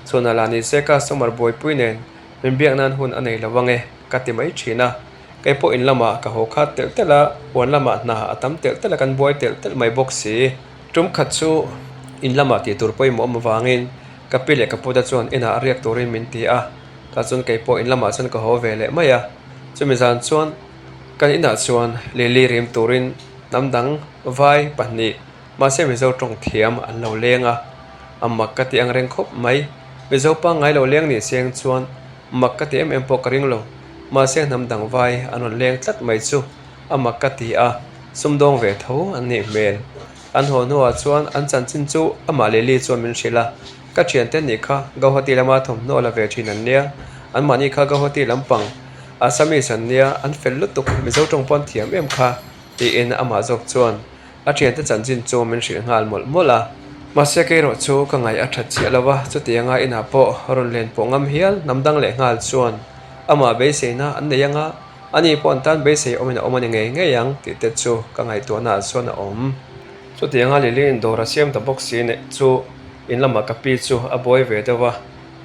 chhunah lah ni se customer buaipui nen min biak nan hun a nei lo ang e ka ti mai ṭhin a. Kei pawh in lamah ka haw khat telh telh a, huan lamah hna a tam telh telh a kan buai telh telh mai bawk si. Tum khat chu in lamah tih tur pawimawh awm avangin Ka pi leh ka puta chuan inah a riak turin min ti a, tah chuan kei pawh in lamah chuan ka haw ve leh mai a. Chumi zan chuan kan inah chuan Lily rim turin hnam dang vai pahnih mahse Mizo tawng thiam an lo leng a, a mak ka ti ang reng khawp mai. Mizo pangngai lo leng ni seng chuan mak ka ti em em pawh ka ring lo. Mahse hnam dang vai an rawn leng tlat mai chu a mak ka ti a, sumdawng ve tho an nih hmel. An haw hnuah chuan an chanchin chu amah Lily chuan min hrilh a, ka thiante nih kha Gauhati lama thawmhnaw la ve thin an nia, anmahni kha Gauhati lampang Assamese an nia, an fel lutuk, Mizo tawng pawh an thiam em kha tiin amah zawk chuan a thiante chanchin chu min hrilh nghal mawlh mawlh a. Mahse kei erawh chu ka ngaih a that chiah lo a, chutianga inah pawh rawn len pawh ngam hial hnam dang leh nghal chuan amah beiseina an nei anga, ani pawh an tan beisei awmin a awm a ni ngei ngei ang tih te chu ka ngaihtuahna ah chuan a awm. Chutianga Lily in dawr a siam ta bawk si neh chu in lamah ka pi chu a buai ve deuh a,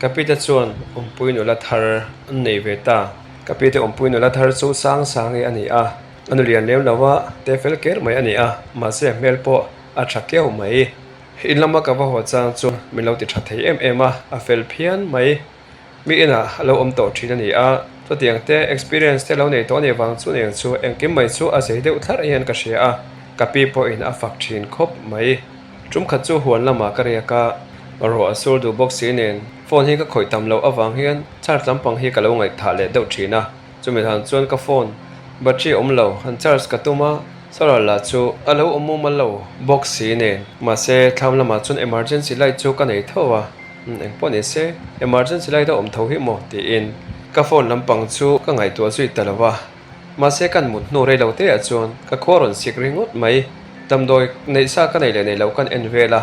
ka pi te chuan awmpui nula thar an nei ve ta. Ka pi te awmpui nula thar chu Sangsangi a ni a. A nu lian lem lo a, te fel ker mai a ni a, mahse a hmel pawh a tha keuh mai. In lama ka va haw chang chu min lo ti tha thei em em a, a fel phian mai. Mi inah a lo awm tawh thin a ni a, chutiang te experience te lo nei tawh a nih vang chu eng chu engkim mai chu a zei deuh thlarh hian ka hria a, ka pi pawhin a fak thin khawp mai. Tum khat chu huan lamah ka riak a, ruah a sur duh bawk si nen phone hi ka khawih tam loh avang hian charge lampang hi ka lo ngaihthah leh deuh thin a. Chumi dan chuan ka phone battery awm lo han charge ka tum a, solar lah chu a lo awm mumal lo bawk si nen. Mahse thlam lamah chuan emergency light chu ka nei tho a, eng pawh ni se emergency light a awm tho hi maw tiin ka phone lampang chu ka ngaihtuah zui ta lo a. Mahse kan mut hnu rei lo te ah chuan ka khua rawn sik ringawt mai. Damdawi neih sa ka nei leh nei lo kan en vel a,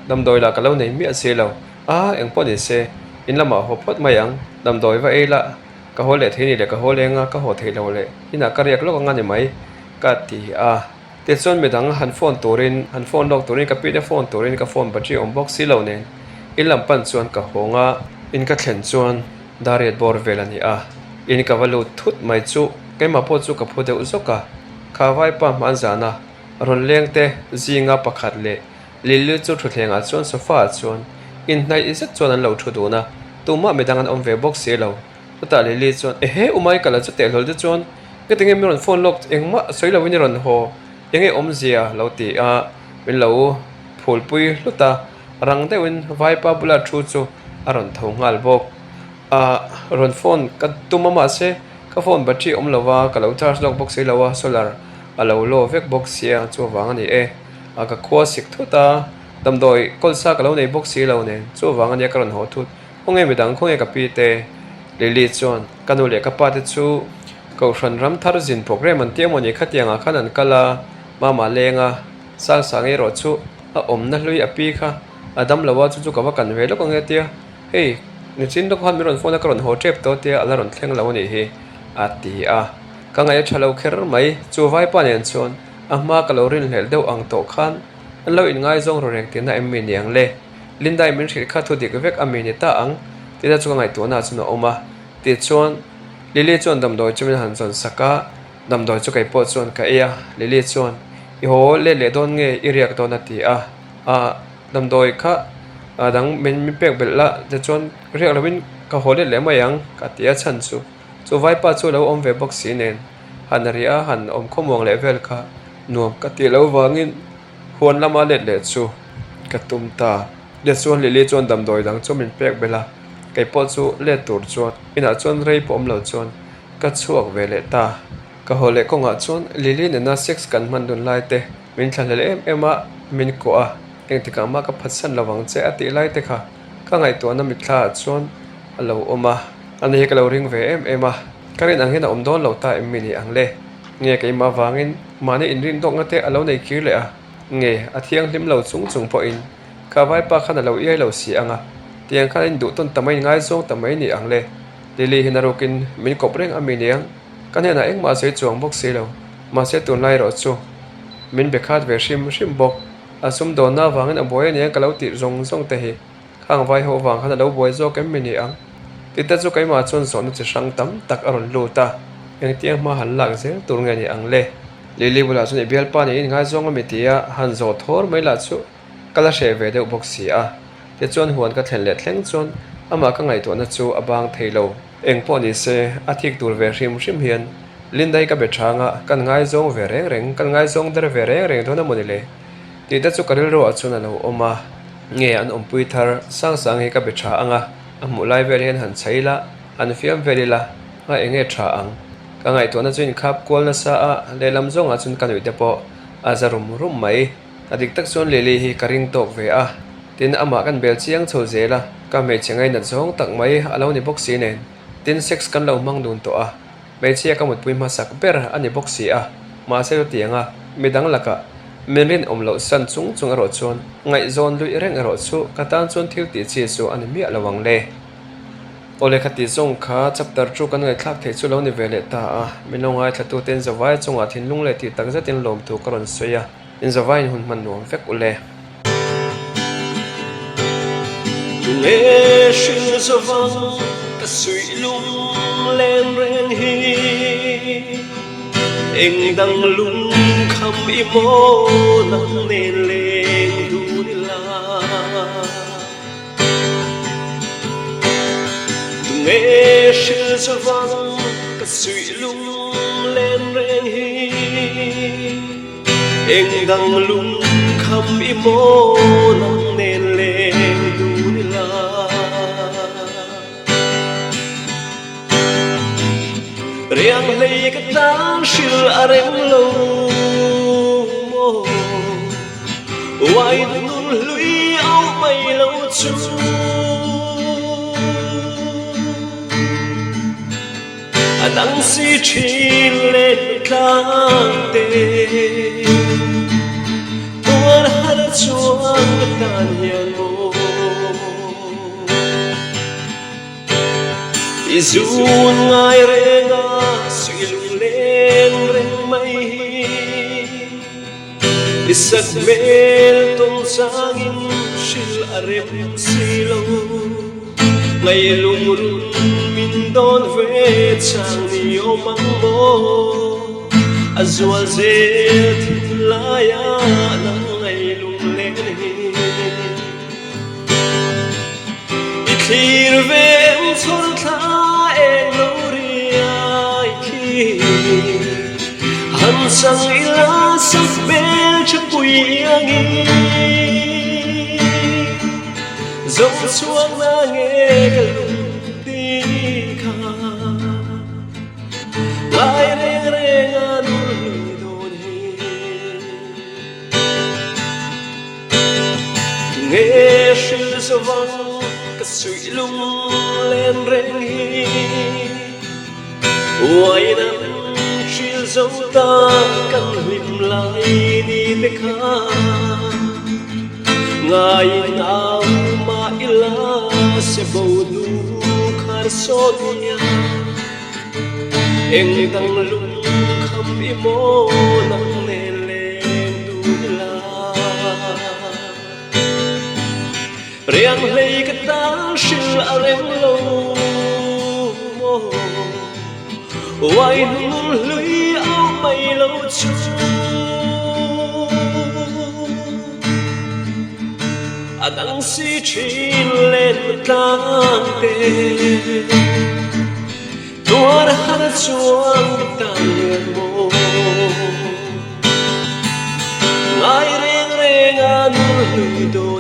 damdawi lah ka lo nei miah si lo. A eng pawh ni se in lamah haw phawt mai ang, damdawi va ei lah. Ka haw leh thei ni leh ka haw leng a, ka haw thei lo leh inah ka riak lawk anga ni mai ka ti a. Tichuan midang han phone turin, han phone lawk turin ka pite phone turin ka phone battery awm bawk si lo nen in lam pan chuan ka hawng a, in ka thlen chuan dariat bawr vel a ni a, in ka va lut thut mai chu keimah pawh chu ka phu deuh zawk a, kha vaipa hman zana rawn leng te zinga pakhat leh Lily chu thutthlengah chuan sofa ah chuan inhnaih zet chuan an lo thu dun a, tumah midang an awm ve bawk si lo. Chutah Lily chuan, Ehe, u Michael-a chu teh hlawl te chuan ka tinge min rawn phone lawk engmah sawi lovin i rawn haw, enge awmzia lo ti a, min lo phulpui hlut a, rang deuhin vaipa bula thu chu a rawn tho nghal bawk. Ah, rawn phone ka tum a mahse ka phone battery awm lo va, ka lo charge lawk bawk si lo a, solar a lo law vek bawk sia chuvang a ni e. A ka khua sik thut a, damdawi kawlsa ka lo nei bawk si lo nen, chuvang ania ka rawn haw thut. Khawnge midang, khawnge ka pi te? Lily chuan ka nu leh ka pa te chu Kohhran ram thar zin programme an tia mawni khatiangah khan an kal a, mama leng a, Sangsang erawh chu a awmna hlui a pi kha a dam lo a, chu chu ka va kan ve lawk ange tia, hei nichin lawk khan min rawn phone a ka rawn haw tep tawh tia a la rawn thleng lo a nih hi a ti a, ka ngaih a tha lo kher mai, chu vaipa nen chuan A hma ka lo rinhlelh deuh ang tawh khan an lo inngaizawng ru reng tihna em mi niang le? Linda-i min hrilh kha thu dik vek a mi ni ta ang tihna chu ka ngaihtuahna ah chuan a awm a. Tichuan, Lily chuan damdawi chu min han zawn sak a, damdawi chu kei pawh chuan ka ei a. Lily chuan, I haw let leh dawn nge i riak dawn a ti a. Ah, damdawi kha dang min pek belh la, tichuan riak lovin ka haw let leh mai ang ka ti a chhan chu. Chu vaipa chu a lo awm ve bawk si nen. Han ri a, han awm khawmuang leh vel kha nuam ka tih loh vangin huan lama let leh chu ka tum ta. Tichuan Lily chuan damdawi dang chu min pek belh a, kei pawh chu let tur chuan inah chuan rei pawh awm lo chuan ka chhuak ve leh ta. Ka haw leh kawngah chuan Lily nena sex kan hman dun lai te min thlahlel em em a, min kuah a, engtikah mah ka phatsan lo vang che a tih lai te kha ka ngaihtuahna mitthla ah chuan a lo awm a, ani hi ka lo ring ve em em a. Ka rin ang hian a awm dawn lo ta em mi ni ang le? Nge keimah vangin mahni inrin dawkna te a lo nei kir leh a? Nge a thianghlim lo chung chung pawhin kha vaipa khan a lo iai lo si ang a? Tiang khan a induh tawn ta mai ngaizawng ta mai ni ang le? Lily hian a rukin min kawp reng a mi ni ang? Ka hnenah engmah a sawi chuang bawk si lo. Mahse tunlai erawh chu min be khat ve hrim hrim bawk. A sumdawnna avangin a buai a nia ka lo tih zawng zawng te hi. Khang vai ho vang khan a lo buai zawk em mi ni ang? Tite chu keimah chuan zawhna chi hrang tam tak a rawn lut a, engtiang hma han lak zel tur nge ni ang le? Lily bulah chuan i bialpa niin ngaizawng a mi ti a, han zawh thawr mai lah chu ka la hreh ve deuh bawk si a. Tichuan huan ka thlen leh thleng chuan amah ka ngaihtuahna chu a bang thei lo. Eng pawh ni se, a thik tur ve hrim hrim hian Linda-i ka be chang a, kan ngaizawng ve reng reng, kan ngaizawng der ve reng reng dawn a maw ni le? Tih te chu ka rilruah chuan a lo awm a. Nge an awmpui thar sang sang hi ka be tha ang a, a hmuh lai vel hian han chhe ila, han fiam vel ila, a eng nge tha ang? Ka ngaihtuahna chu inkhap kual nasa a, lehlam zawngah chuan ka nuih te pawh a za rum rum mai. A dik tak chuan Lily hi ka ring tawk ve a, tin amah kan bel chiang chho zel a, ka hmeichhe ngainat zawng tak mai a lo ni bawk si nen, tin sex kan lo hmang dun tawh a, Hmeichhia ka mutpui hmasak ber a ni bawk si a, mahse chutianga midang lakah min rinawm loh san chung chung erawh chuan ngaihzawn luih reng erawh chu ka tan chuan thil tih chi chu a ni miah lo ang le. Aw lehkha tih zawng kha chapter chu kan ngaihthlak theih chu lo ni ve leh ta a, min lo ngaithlatute in zavai chungah thinlung leh tih tak zetin lawmthu ka rawn sawi a, in zavaiin hun hman nuam vek u le. Tunge hrilh zavang ka suih lung len reng hi Eng dang lung kham i maw nang nen leng dun ila Tunge hrilh zavang ka suih lung len reng hi Eng dang lung kham i maw nang nen leng dun ila. Riang hlei ka tan hril a rem lo maw Uai nun hlui au mai lo chu. A dang si thin le tlang te Tuar har chuan ka tan hian maw I zun ngai reng a suih lung leng reng mai hi I sak hmel tawn changin hrilh a rem si lo. Ngailung run min dawn ve chang ni awm ang maw? A zual zel thinlaia nang ngailung len hi. I thlir ve em chhawr thla eng lo riai khi. Han sang ila sak hmel tha pui angin. Zo chhuak na nge ka lung ti kha Ngai reng reng a nul lui dawn hi Nge hril zavang ka suih lung len reng hi Uai nan hril zo ta kan hlim lai ni te kha Ngaiin au mah ila se bo hnu khar sawt nia Eng dang lung kham i maw nang nen leng dun ila Riang hlei ka tan hril a rem lo maw Uai hnul hlui au mai lo chu. A dang si thin len tlang te Tuar har chuan ka tan hian maw Ngai reng reng a nul hlui dawn.